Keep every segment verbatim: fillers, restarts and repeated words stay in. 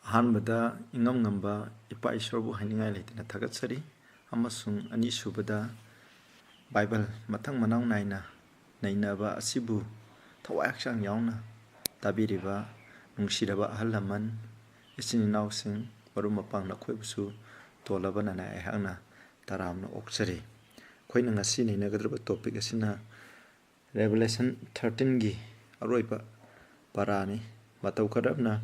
ꯑꯍꯥꯟꯕꯗ, ꯏꯉꯝ ꯉꯝꯕ ꯏꯄꯥ ꯏꯁꯣꯔꯕꯨ ꯍꯥꯏꯅꯤꯡꯉꯥꯏ ꯂꯩꯇꯅ ꯊꯥꯒꯠꯆꯔꯤ, ꯑꯃꯁꯨꯡ ꯑꯅꯤꯁꯨꯕꯗ, ꯕꯥꯏꯕꯜ ꯃꯊꯪ ꯃꯅꯥꯎ ꯅꯥꯏꯅ ꯅꯩꯅꯕ ꯑꯁꯤꯕꯨ ꯊꯋꯥꯏ ꯍꯛꯆꯥꯡ ꯌꯥꯎꯅ ꯇꯥꯕꯤꯔꯤꯕ ꯅꯨꯡꯁꯤꯔꯕ ꯑꯍꯜ ꯂꯃꯟ, ꯏꯆꯤꯟ ꯏꯅꯥꯎꯁꯤꯡ, ꯃꯔꯨꯞ ꯃꯄꯥꯡ ꯅꯈꯣꯏꯕꯨꯁꯨ ꯇꯣꯜꯂꯕꯅꯅ ꯑꯩꯍꯥꯛꯅ ꯇꯔꯥꯝꯅ ꯑꯣꯛꯆꯔꯤ꯫ ꯑꯩꯈꯣꯏꯅ ꯉꯁꯤ ꯅꯩꯅꯒꯗꯧꯔꯤꯕ ꯇꯣꯄꯤꯛ ꯑꯁꯤꯅ ꯔꯦꯚꯦꯂꯦꯁꯟ ꯊꯥꯔꯇꯤꯟꯒꯤ ꯑꯔꯣꯏꯕ ꯄꯔꯥꯅꯤ꯫ ꯃꯇꯧ ꯀꯔꯝꯅ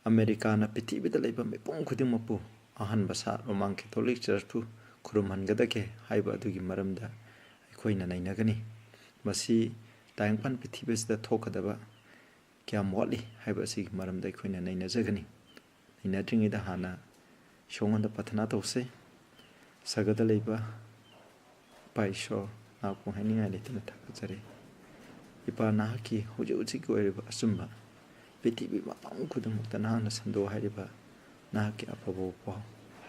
ꯑꯃꯦꯔꯤꯀꯥꯅ ꯄ꯭ꯔꯤꯊꯤꯕꯤꯗ ꯂꯩꯕ ꯃꯤꯄꯨꯝ ꯈꯨꯗꯤꯡꯃꯛꯄꯨ ꯑꯍꯟꯕ ꯁꯥ ꯔꯣꯃꯥꯟ ꯀꯦꯊꯣꯂꯤꯛ ꯆꯔꯆꯄꯨ ꯈꯨꯔꯨꯝꯍꯟꯒꯗꯒꯦ ꯍꯥꯏꯕ ꯑꯗꯨꯒꯤ ꯃꯔꯝꯗ ꯑꯩꯈꯣꯏꯅ ꯅꯩꯅꯒꯅꯤ꯫ ꯃꯁꯤ ꯇꯥꯏꯕꯪꯄꯥꯟ ꯄ꯭ꯔꯤꯊꯤꯕꯤ ꯑꯁꯤꯗ ꯊꯣꯛꯀꯗꯕ ꯀꯌꯥꯝ ꯋꯥꯠꯂꯤ ꯍꯥꯏꯕ ꯑꯁꯤꯒꯤ ꯃꯔꯝꯗ ꯑꯩꯈꯣꯏꯅ ꯅꯩꯅꯖꯒꯅꯤ꯫ ꯅꯩꯅꯗ꯭ꯔꯤꯉꯩꯗ ꯍꯥꯟꯅ ꯏꯁꯣꯔꯉꯣꯟꯗ ꯄ꯭ꯔꯊꯅꯥ ꯇꯧꯁꯦ꯫ ꯁꯔꯒꯗ ꯂꯩꯕ ꯏꯄꯥ ꯏꯁꯣꯔ, ꯅꯍꯥꯛꯄꯨ ꯍꯥꯏꯅꯤꯡꯉꯥꯏ ꯂꯩꯇꯅ ꯊꯥꯒꯠꯆꯔꯤ꯫ ꯏꯄꯥ, ꯅꯍꯥꯛꯀꯤ ꯍꯧꯖꯤꯛ ꯍꯧꯖꯤꯛꯀꯤ ꯑꯣꯏꯔꯤꯕ ꯑꯆꯨꯝꯕ ꯄ꯭ꯔꯤꯊꯤꯕꯤ ꯃꯐꯝ ꯈꯨꯗꯤꯡꯃꯛꯇ ꯅꯍꯥꯛꯅ ꯁꯟꯗꯣꯛ ꯍꯥꯏꯔꯤꯕ ꯅꯍꯥꯛꯀꯤ ꯑꯐꯕ ꯄꯥꯎ,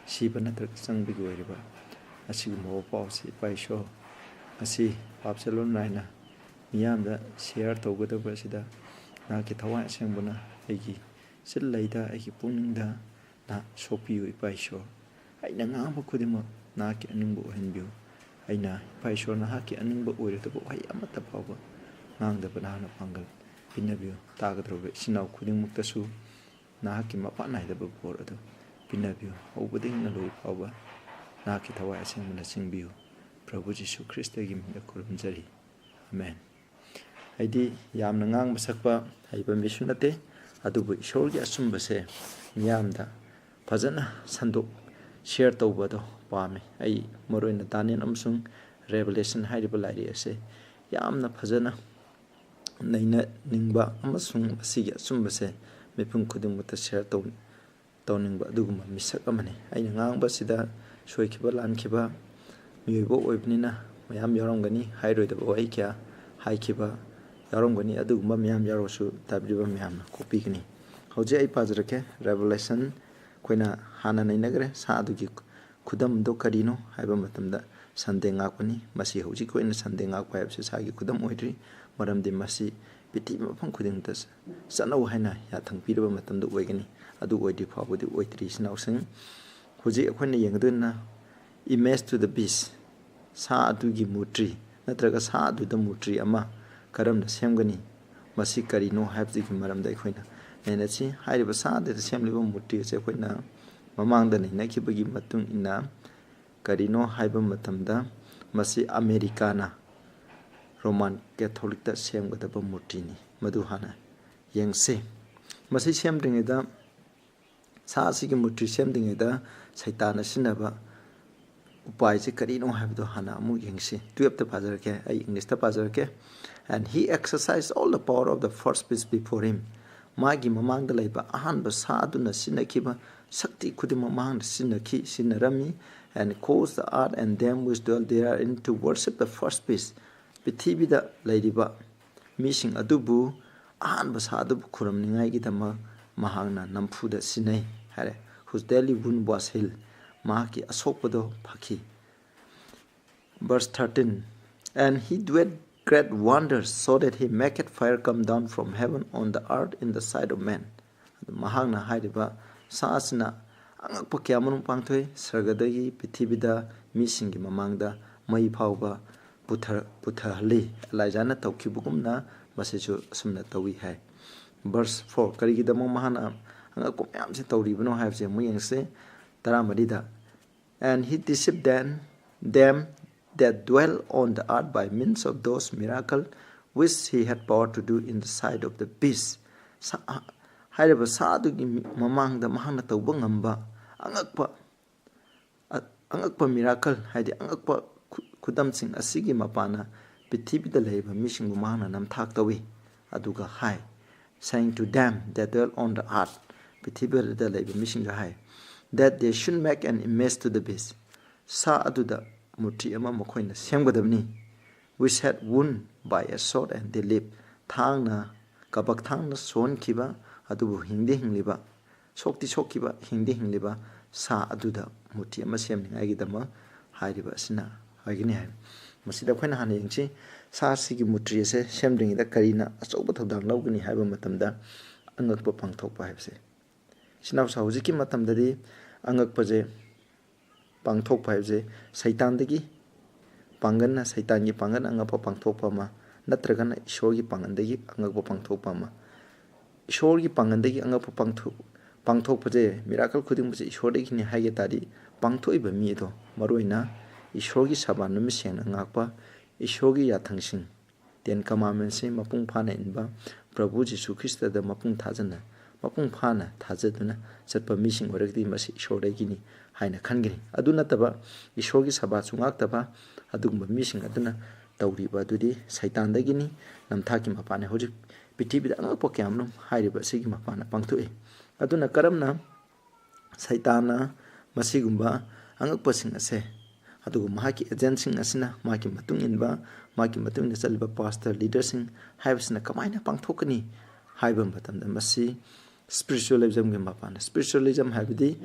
ꯁꯤꯕ ꯅꯠꯇ꯭ꯔꯒ ꯆꯪꯕꯒꯤ ꯑꯣꯏꯔꯤꯕ ꯑꯁꯤꯒꯨꯝꯕ ꯄꯥꯎꯁꯤ, ꯏꯄꯥ ꯏꯁꯣꯔ, ꯉꯁꯤ ꯄꯥꯞ ꯆꯦꯜꯂꯣꯟ ꯅꯥꯏꯅ ꯃꯤꯌꯥꯝꯗ ꯁꯤꯌꯥꯔ ꯇꯧꯒꯗꯕ ꯑꯁꯤꯗ ꯅꯍꯥꯛꯀꯤ ꯊꯋꯥꯏ ꯑꯁꯦꯡꯕꯅ ꯑꯩꯒꯤ ꯆꯤꯜ ꯂꯩꯗ, ꯑꯩꯒꯤ ꯄꯨꯛꯅꯤꯡꯗ ꯅꯍꯥꯛ ꯁꯣꯛꯄꯤꯌꯨ, ꯏꯄꯥ ꯏꯁꯣꯔ꯫ ꯑꯩꯅ ꯉꯥꯡꯕ ꯈꯨꯗꯤꯡꯃꯛ ꯅꯍꯥꯛꯀꯤ ꯑꯅꯤꯡꯕ ꯑꯣꯏꯍꯟꯕꯤꯌꯨ꯫ ꯑꯩꯅ, ꯏꯄꯥ ꯏꯁꯣꯔ, ꯅꯍꯥꯛꯀꯤ ꯑꯅꯤꯡꯕ ꯑꯣꯏꯔꯣꯏꯗꯕ ꯋꯥꯍꯩ ꯑꯃꯠꯇ ꯐꯥꯎꯕ ꯉꯥꯡꯗꯕ ꯅꯍꯥꯛꯅ ꯄꯥꯡꯒꯜ ꯄꯤꯅꯕꯤꯌꯨ꯫ ꯇꯥꯒꯗꯧꯔꯤꯕ ꯏꯆꯤꯟ ꯏꯅꯥꯎ ꯈꯨꯗꯤꯡꯃꯛꯇꯁꯨ ꯅꯍꯥꯛꯀꯤ ꯃꯄꯥꯟ ꯅꯥꯏꯗꯕ ꯕꯣꯔ ꯑꯗꯨ ꯄꯤꯅꯕꯤꯌꯨ꯫ ꯍꯧꯕꯗꯒꯤꯅ ꯂꯣꯏ ꯐꯥꯎꯕ ꯅꯍꯥꯛꯀꯤ ꯊꯋꯥꯏ ꯑꯁꯦꯡꯕꯅ ꯆꯤꯡꯕꯤꯌꯨ꯫ ꯄ꯭ꯔꯚꯨ ꯖꯤꯁꯨ ꯈ꯭ꯔꯤꯁꯇꯒꯤ ꯃꯤꯡꯗ ꯈꯨꯔꯨꯝꯖꯔꯤ꯫ ꯑꯃꯦꯟ꯫ ꯑꯩꯗꯤ ꯌꯥꯝꯅ ꯉꯥꯡꯕ ꯁꯛꯄ ꯍꯩꯕ ꯃꯤꯁꯨ ꯅꯠꯇꯦ, ꯑꯗꯨꯕꯨ ꯏꯁꯣꯔꯒꯤ ꯑꯆꯨꯝꯕꯁꯦ ꯃꯤꯌꯥꯝꯗ ꯐꯖꯅ ꯁꯟꯗꯣꯛ ꯁꯤꯌꯥꯔ ꯇꯧꯕꯗꯣ ꯄꯥꯝꯃꯤ꯫ ꯑꯩ ꯃꯔꯨꯑꯣꯏꯅ ꯗꯥꯅꯤꯌꯦꯜ ꯑꯃꯁꯨꯡ ꯔꯦꯚꯦꯂꯦꯁꯟ ꯍꯥꯏꯔꯤꯕ ꯂꯥꯏꯔꯤꯛ ꯑꯁꯦ ꯌꯥꯝꯅ ꯐꯖꯅ ꯅꯩꯅꯅꯤꯡꯕ ꯑꯃꯁꯨꯡ ꯃꯁꯤꯒꯤ ꯑꯆꯨꯝꯕꯁꯦ ꯃꯤꯄꯨꯝ ꯈꯨꯗꯤꯡꯃꯛꯇ ꯁꯤꯌꯥꯔ ꯇꯧ ꯇꯧꯅꯤꯡꯕ ꯑꯗꯨꯒꯨꯝꯕ ꯃꯤꯁꯛ ꯑꯃꯅꯤ꯫ ꯑꯩꯅ ꯉꯥꯡꯕꯁꯤꯗ ꯁꯣꯏꯈꯤꯕ ꯂꯥꯟꯈꯤꯕ ꯃꯤꯑꯣꯏꯕ ꯑꯣꯏꯕꯅꯤꯅ ꯃꯌꯥꯝ ꯌꯥꯎꯔꯝꯒꯅꯤ, ꯍꯥꯏꯔꯣꯏꯗꯕ ꯋꯥꯍꯩ ꯀꯌꯥ ꯍꯥꯏꯈꯤꯕ ꯌꯥꯎꯔꯝꯒꯅꯤ꯫ ꯑꯗꯨꯒꯨꯝꯕ ꯃꯌꯥꯝ ꯌꯥꯎꯔꯁꯨ ꯇꯥꯕꯤꯔꯤꯕ ꯃꯌꯥꯝꯅ ꯀꯣꯛꯄꯤꯒꯅꯤ꯫ ꯍꯧꯖꯤꯛ ꯑꯩ ꯄꯥꯖꯔꯛꯀꯦ꯫ ꯔꯦꯚꯦꯂꯦꯁꯟ ꯑꯩꯈꯣꯏꯅ ꯍꯥꯟꯅ ꯅꯩꯅꯈ꯭ꯔꯦ, ꯁꯥ ꯑꯗꯨꯒꯤ ꯈꯨꯗꯝꯗꯣ ꯀꯔꯤꯅꯣ ꯍꯥꯏꯕ ꯃꯇꯝꯗ ꯁꯟꯗꯦ ꯉꯥꯛꯄꯅꯤ꯫ ꯃꯁꯤ ꯍꯧꯖꯤꯛꯀꯤ ꯑꯣꯏꯅ ꯁꯟꯗꯦ ꯉꯥꯛꯄ ꯍꯥꯏꯕꯁꯤ ꯁꯥꯒꯤ ꯈꯨꯗꯝ ꯑꯣꯏꯗ꯭ꯔꯤ, ꯃꯔꯝꯗꯤ ꯃꯁꯤ ꯄ꯭ꯔꯤꯊꯤꯕꯤ ꯃꯐꯝ ꯈꯨꯗꯤꯡꯃꯛꯇ ꯆꯠꯅꯧ ꯍꯥꯏꯅ ꯌꯥꯊꯪ ꯄꯤꯔꯕ ꯃꯇꯝꯗ ꯑꯣꯏꯒꯅꯤ꯫ ꯑꯗꯨ ꯑꯣꯏꯗ꯭ꯔꯤ ꯐꯥꯎꯕꯗꯤ ꯑꯣꯏꯗ꯭ꯔꯤ, ꯏꯆꯤꯟ ꯏꯅꯥꯎꯁꯤꯡ꯫ ꯍꯧꯖꯤꯛ ꯑꯩꯈꯣꯏꯅ ꯌꯦꯡꯒꯗꯣꯏꯅ image to the beast, ꯁꯥ ꯑꯗꯨꯒꯤ ꯃꯨꯔꯇꯤ ꯅꯠꯇ꯭ꯔꯒ ꯁꯥ ꯑꯗꯨꯗ ꯃꯨꯔꯇꯤ ꯑꯃ ꯀꯔꯝꯅ ꯁꯦꯝꯒꯅꯤ, ꯃꯁꯤ ꯀꯔꯤꯅꯣ ꯍꯥꯏꯕꯗꯨꯒꯤ ꯃꯔꯝꯗ ꯑꯩꯈꯣꯏꯅ ꯅꯩꯅꯁꯤ꯫ ꯍꯥꯏꯔꯤꯕ ꯁꯥ ꯑꯗꯨꯗ ꯁꯦꯝꯂꯤꯕ ꯃꯨꯔꯇꯤ ꯑꯁꯤ ꯑꯩꯈꯣꯏꯅ ꯃꯃꯥꯡꯗ ꯅꯩꯅꯈꯤꯕꯒꯤ ꯃꯇꯨꯡ ꯏꯟꯅ ꯀꯔꯤꯅꯣ ꯍꯥꯏꯕ ꯃꯇꯝꯗ ꯃꯁꯤ ꯑꯃꯦꯔꯤꯀꯥꯅ ꯔꯣꯃꯥꯟ ꯀꯦꯊꯣꯂꯤꯛꯇ ꯁꯦꯝꯒꯗꯕ ꯃꯨꯔꯇꯤꯅꯤ꯫ ꯃꯗꯨ ꯍꯥꯟꯅ ꯌꯦꯡꯁꯤ꯫ ꯃꯁꯤ ꯁꯦꯝꯗ꯭ꯔꯤꯉꯩꯗ, ꯁꯥ ꯑꯁꯤꯒꯤ ꯃꯨꯔꯇꯤ ꯁꯦꯝꯗ꯭ꯔꯤꯉꯩꯗ ꯁꯩꯇꯥꯟꯅ ꯁꯤꯖꯤꯟꯅꯕ ꯎꯄꯥꯏꯁꯤ ꯀꯔꯤꯅꯣ ꯍꯥꯏꯕꯗꯣ ꯍꯥꯟꯅ ꯑꯃꯨꯛ ꯌꯦꯡꯁꯤ꯫ Twelfth ꯄꯥꯖꯔꯛꯀꯦ, ꯑꯩ English ꯇ ꯄꯥꯖꯔꯛꯀꯦ꯫ And he exercised all the power of the first beast before him. ꯃꯥꯒꯤ ꯃꯃꯥꯡꯗ ꯂꯩꯕ ꯑꯍꯥꯟꯕ ꯁꯥ ꯑꯗꯨꯅ ꯁꯤꯖꯤꯟꯅꯈꯤꯕ ꯁꯛꯇꯤ ꯈꯨꯗꯤꯡꯃꯛ ꯃꯍꯥꯛꯅ ꯁꯤꯖꯤꯟꯅꯈꯤ, ꯁꯤꯖꯤꯟꯅꯔꯝꯃꯤ꯫ And caused the earth and them which dwell therein to worship the first beast. ꯄ꯭ꯔꯤꯊꯤꯕꯤꯗ ꯂꯩꯔꯤꯕ ꯃꯤꯁꯤꯡ ꯑꯗꯨꯕꯨ ꯑꯍꯥꯟꯕ ꯁꯥ ꯑꯗꯨꯕꯨ ꯈꯨꯔꯨꯝꯅꯤꯡꯉꯥꯏꯒꯤꯗꯃꯛ ꯃꯍꯥꯛꯅ ꯅꯝꯐꯨꯗ ꯁꯤꯟꯅꯩ ꯍꯥꯏꯔꯦ꯫ Whose deadly wound was healed. ꯃꯍꯥꯛꯀꯤ ꯑꯁꯣꯛꯄꯗꯣ ꯐꯈꯤ꯫ Verse thirteen, "And he doeth great wonders, so that he maketh fire come down from heaven on the earth in the sight of men." ꯑꯗꯨ ꯃꯍꯥꯛꯅ ꯍꯥꯏꯔꯤꯕ ꯁꯥ ꯑꯁꯤꯅ ꯑꯉꯛꯄ ꯀꯌꯥ ꯃꯔꯨꯝ ꯄꯥꯡꯊꯣꯛꯏ, ꯁꯔꯒꯗꯒꯤ ꯄ꯭ꯔꯤꯊꯤꯕꯤꯗ ꯃꯤꯁꯤꯡꯒꯤ ꯃꯃꯥꯡꯗ ꯃꯩ ꯐꯥꯎꯕ ꯄꯨꯊ-, ꯄꯨꯊꯍꯜꯂꯤ꯫ ꯑꯦꯂꯥꯏꯖꯥꯅ ꯇꯧꯈꯤꯕꯒꯨꯝꯅ ꯃꯁꯤꯁꯨ ꯑꯁꯨꯝꯅ ꯇꯧꯏ ꯍꯥꯏ꯫ Verse four, ꯀꯔꯤꯒꯤꯗꯃꯛ ꯃꯍꯥꯛꯅ ꯑꯉꯛꯄ ꯃꯌꯥꯝꯁꯤ ꯇꯧꯔꯤꯕꯅꯣ ꯍꯥꯏꯕꯁꯦ ꯑꯃꯨꯛ ꯌꯦꯡꯁꯤ꯫ ꯇꯔꯥꯃꯔꯤꯗ, "And he deceived them, them that dwell on the earth by means of those miracles which he had power to do in the sight of the beast." ꯁꯥ-, ꯍꯥꯏꯔꯤꯕ ꯁꯥ ꯑꯗꯨꯒꯤ ꯃꯃꯥꯡꯗ ꯃꯍꯥꯛꯅ ꯇꯧꯕ ꯉꯝꯕ ꯑꯉꯛꯄ, ꯑ-, ꯑꯉꯛꯄ miracle, ꯍꯥꯏꯗꯤ ꯑꯉꯛꯄ ꯈꯨ-, ꯈꯨꯗꯝꯁꯤꯡ ꯑꯁꯤꯒꯤ ꯃꯄꯥꯟꯅ ꯄ꯭ꯔꯤꯊꯤꯕꯤꯗ ꯂꯩꯔꯤꯕ ꯃꯤꯁꯤꯡꯕꯨ ꯃꯍꯥꯛꯅ ꯅꯝꯊꯥꯛ ꯇꯧꯏ꯫ ꯑꯗꯨꯒ ꯍꯥꯏ, saying to them that dwell on the earth, ꯄ꯭ꯔꯤꯊꯤꯕꯤꯗ ꯂꯩꯕ ꯃꯤꯁꯤꯡꯗ ꯍꯥꯏ, that they should make an image to the beast, ꯁꯥ ꯑꯗꯨꯗ ꯃꯨꯔꯇꯤ ꯑꯃ ꯃꯈꯣꯏꯅ ꯁꯦꯝꯒꯗꯕꯅꯤ, which had wound by a sword and they live, ꯊꯥꯡꯅ, ꯀꯕꯛ ꯊꯥꯡꯅ ꯁꯣꯟꯈꯤꯕ ꯑꯗꯨꯕꯨ ꯍꯤꯡꯗꯤ ꯍꯤꯡꯂꯤꯕ, ꯁꯣꯛꯇꯤ ꯁꯣꯛꯈꯤꯕ, ꯍꯤꯡꯗꯤ ꯍꯤꯡꯂꯤꯕ ꯁꯥ ꯑꯗꯨꯗ ꯃꯨꯔꯇꯤ ꯑꯃ ꯁꯦꯝꯅꯤꯡꯉꯥꯏꯒꯤꯗꯃꯛ ꯍꯥꯏꯔꯤꯕ ꯑꯁꯤꯅ ꯑꯣꯏꯒꯅꯤ ꯍꯥꯏ꯫ ꯃꯁꯤꯗ ꯑꯩꯈꯣꯏꯅ ꯍꯥꯟꯅ ꯌꯦꯡꯁꯤ, ꯁꯥꯁꯤꯒꯤ ꯃꯨꯔꯇꯤ ꯑꯁꯦ ꯁꯦꯝꯗ꯭ꯔꯤꯉꯩꯗ ꯀꯔꯤꯅ ꯑꯆꯧꯕ ꯊꯧꯗꯥꯡ ꯂꯧꯒꯅꯤ ꯍꯥꯏꯕ ꯃꯇꯝꯗ, ꯑꯉꯛꯄ ꯄꯥꯡꯊꯣꯛꯄ ꯍꯥꯏꯕꯁꯦ꯫ ꯏꯆꯤꯟ ꯏꯅꯥꯎꯁꯥ, ꯍꯧꯖꯤꯛꯀꯤ ꯃꯇꯝꯗꯗꯤ ꯑꯉꯛꯄꯁꯦ ꯄꯥꯡꯊꯣꯛꯄ ꯍꯥꯏꯕꯁꯦ ꯁꯩꯇꯥꯟꯗꯒꯤ ꯄꯥꯡꯒꯜꯅ, ꯁꯩꯇꯥꯟꯒꯤ ꯄꯥꯡꯒꯜ ꯑꯉꯛꯄ ꯄꯥꯡꯊꯣꯛꯄ ꯑꯃ, ꯅꯠꯇ꯭ꯔꯒꯅ ꯏꯁꯣꯔꯒꯤ ꯄꯥꯡꯒꯜꯗꯒꯤ ꯑꯉꯛꯄ ꯄꯥꯡꯊꯣꯛꯄ ꯑꯃ꯫ ꯏꯁꯣꯔꯒꯤ ꯄꯥꯡꯒꯜꯗꯒꯤ ꯑꯉꯛꯄ ꯄꯥꯡꯊꯣꯛ-, ꯄꯥꯡꯊꯣꯛꯄꯁꯦ, ꯃꯤꯔꯥꯀꯜ ꯈꯨꯗꯤꯡꯃꯛꯁꯦ ꯏꯁꯣꯔꯗꯒꯤꯅꯤ ꯍꯥꯏꯒꯦ ꯇꯥꯔꯗꯤ, ꯄꯥꯡꯊꯣꯛꯏꯕ ꯃꯤ ꯑꯗꯣ, ꯃꯔꯨꯑꯣꯏꯅ ꯏꯁꯣꯔꯒꯤ ꯁꯕꯥ ꯅꯨꯃꯤꯠ ꯁꯦꯡꯅ ꯉꯥꯛꯄ, ꯏꯁꯣꯔꯒꯤ ꯌꯥꯊꯪꯁꯤꯡ, Ten Commandmentsꯁꯤ ꯃꯄꯨꯡ ꯐꯥꯅ ꯏꯟꯕ, ꯄ꯭ꯔꯚꯨ ꯖꯤꯁꯨ ꯈ꯭ꯔꯤꯁꯇꯗ ꯃꯄꯨꯡ ꯊꯥꯖꯅ, ꯃꯄꯨꯡ ꯐꯥꯅ ꯊꯥꯖꯗꯨꯅ ꯆꯠꯄ ꯃꯤꯁꯤꯡ ꯑꯣꯏꯔꯒꯗꯤ, ꯃꯁꯤ ꯏꯁꯣꯔꯗꯒꯤꯅꯤ ꯍꯥꯏꯅ ꯈꯟꯒꯅꯤ꯫ ꯑꯗꯨ ꯅꯠꯇꯕ, ꯏꯁꯣꯔꯒꯤ ꯁꯕꯥꯁꯨ ꯉꯥꯛꯇꯕ ꯑꯗꯨꯒꯨꯝꯕ ꯃꯤꯁꯤꯡ ꯑꯗꯨꯅ ꯇꯧꯔꯤꯕ ꯑꯗꯨꯗꯤ ꯁꯩꯇꯥꯟꯗꯒꯤꯅꯤ, ꯅꯝꯊꯥꯛꯀꯤ ꯃꯄꯥꯅꯤ꯫ ꯍꯧꯖꯤꯛ ꯄ꯭ꯔꯤꯊꯤꯕꯤꯗ ꯑꯉꯛꯄ ꯀꯌꯥ ꯑꯃꯔꯣꯝ ꯍꯥꯏꯔꯤꯕ ꯑꯁꯤꯒꯤ ꯃꯄꯥꯅ ꯄꯥꯡꯊꯣꯛꯏ꯫ ꯑꯗꯨꯅ ꯀꯔꯝꯅ ꯁꯩꯇꯥꯟꯅ ꯃꯁꯤꯒꯨꯝꯕ ꯑꯉꯛꯄꯁꯤꯡ ꯑꯁꯦ, ꯑꯗꯨꯒ ꯃꯍꯥꯛꯀꯤ agentꯁꯤꯡ ꯑꯁꯤꯅ, ꯃꯍꯥꯛꯀꯤ ꯃꯇꯨꯡ ꯏꯟꯕ, ꯃꯍꯥꯛꯀꯤ ꯃꯇꯨꯡ ꯏꯟꯅ ꯆꯠꯂꯤꯕ pastor, leaderꯁꯤꯡ ꯍꯥꯏꯕꯁꯤꯅ ꯀꯃꯥꯏꯅ ꯄꯥꯡꯊꯣꯛꯀꯅꯤ ꯍꯥꯏꯕ ꯃꯇꯝꯗ, ꯃꯁꯤ spiritualismꯒꯤ ꯃꯄꯥꯟꯗ, spiritualism ꯍꯥꯏꯕꯗꯤ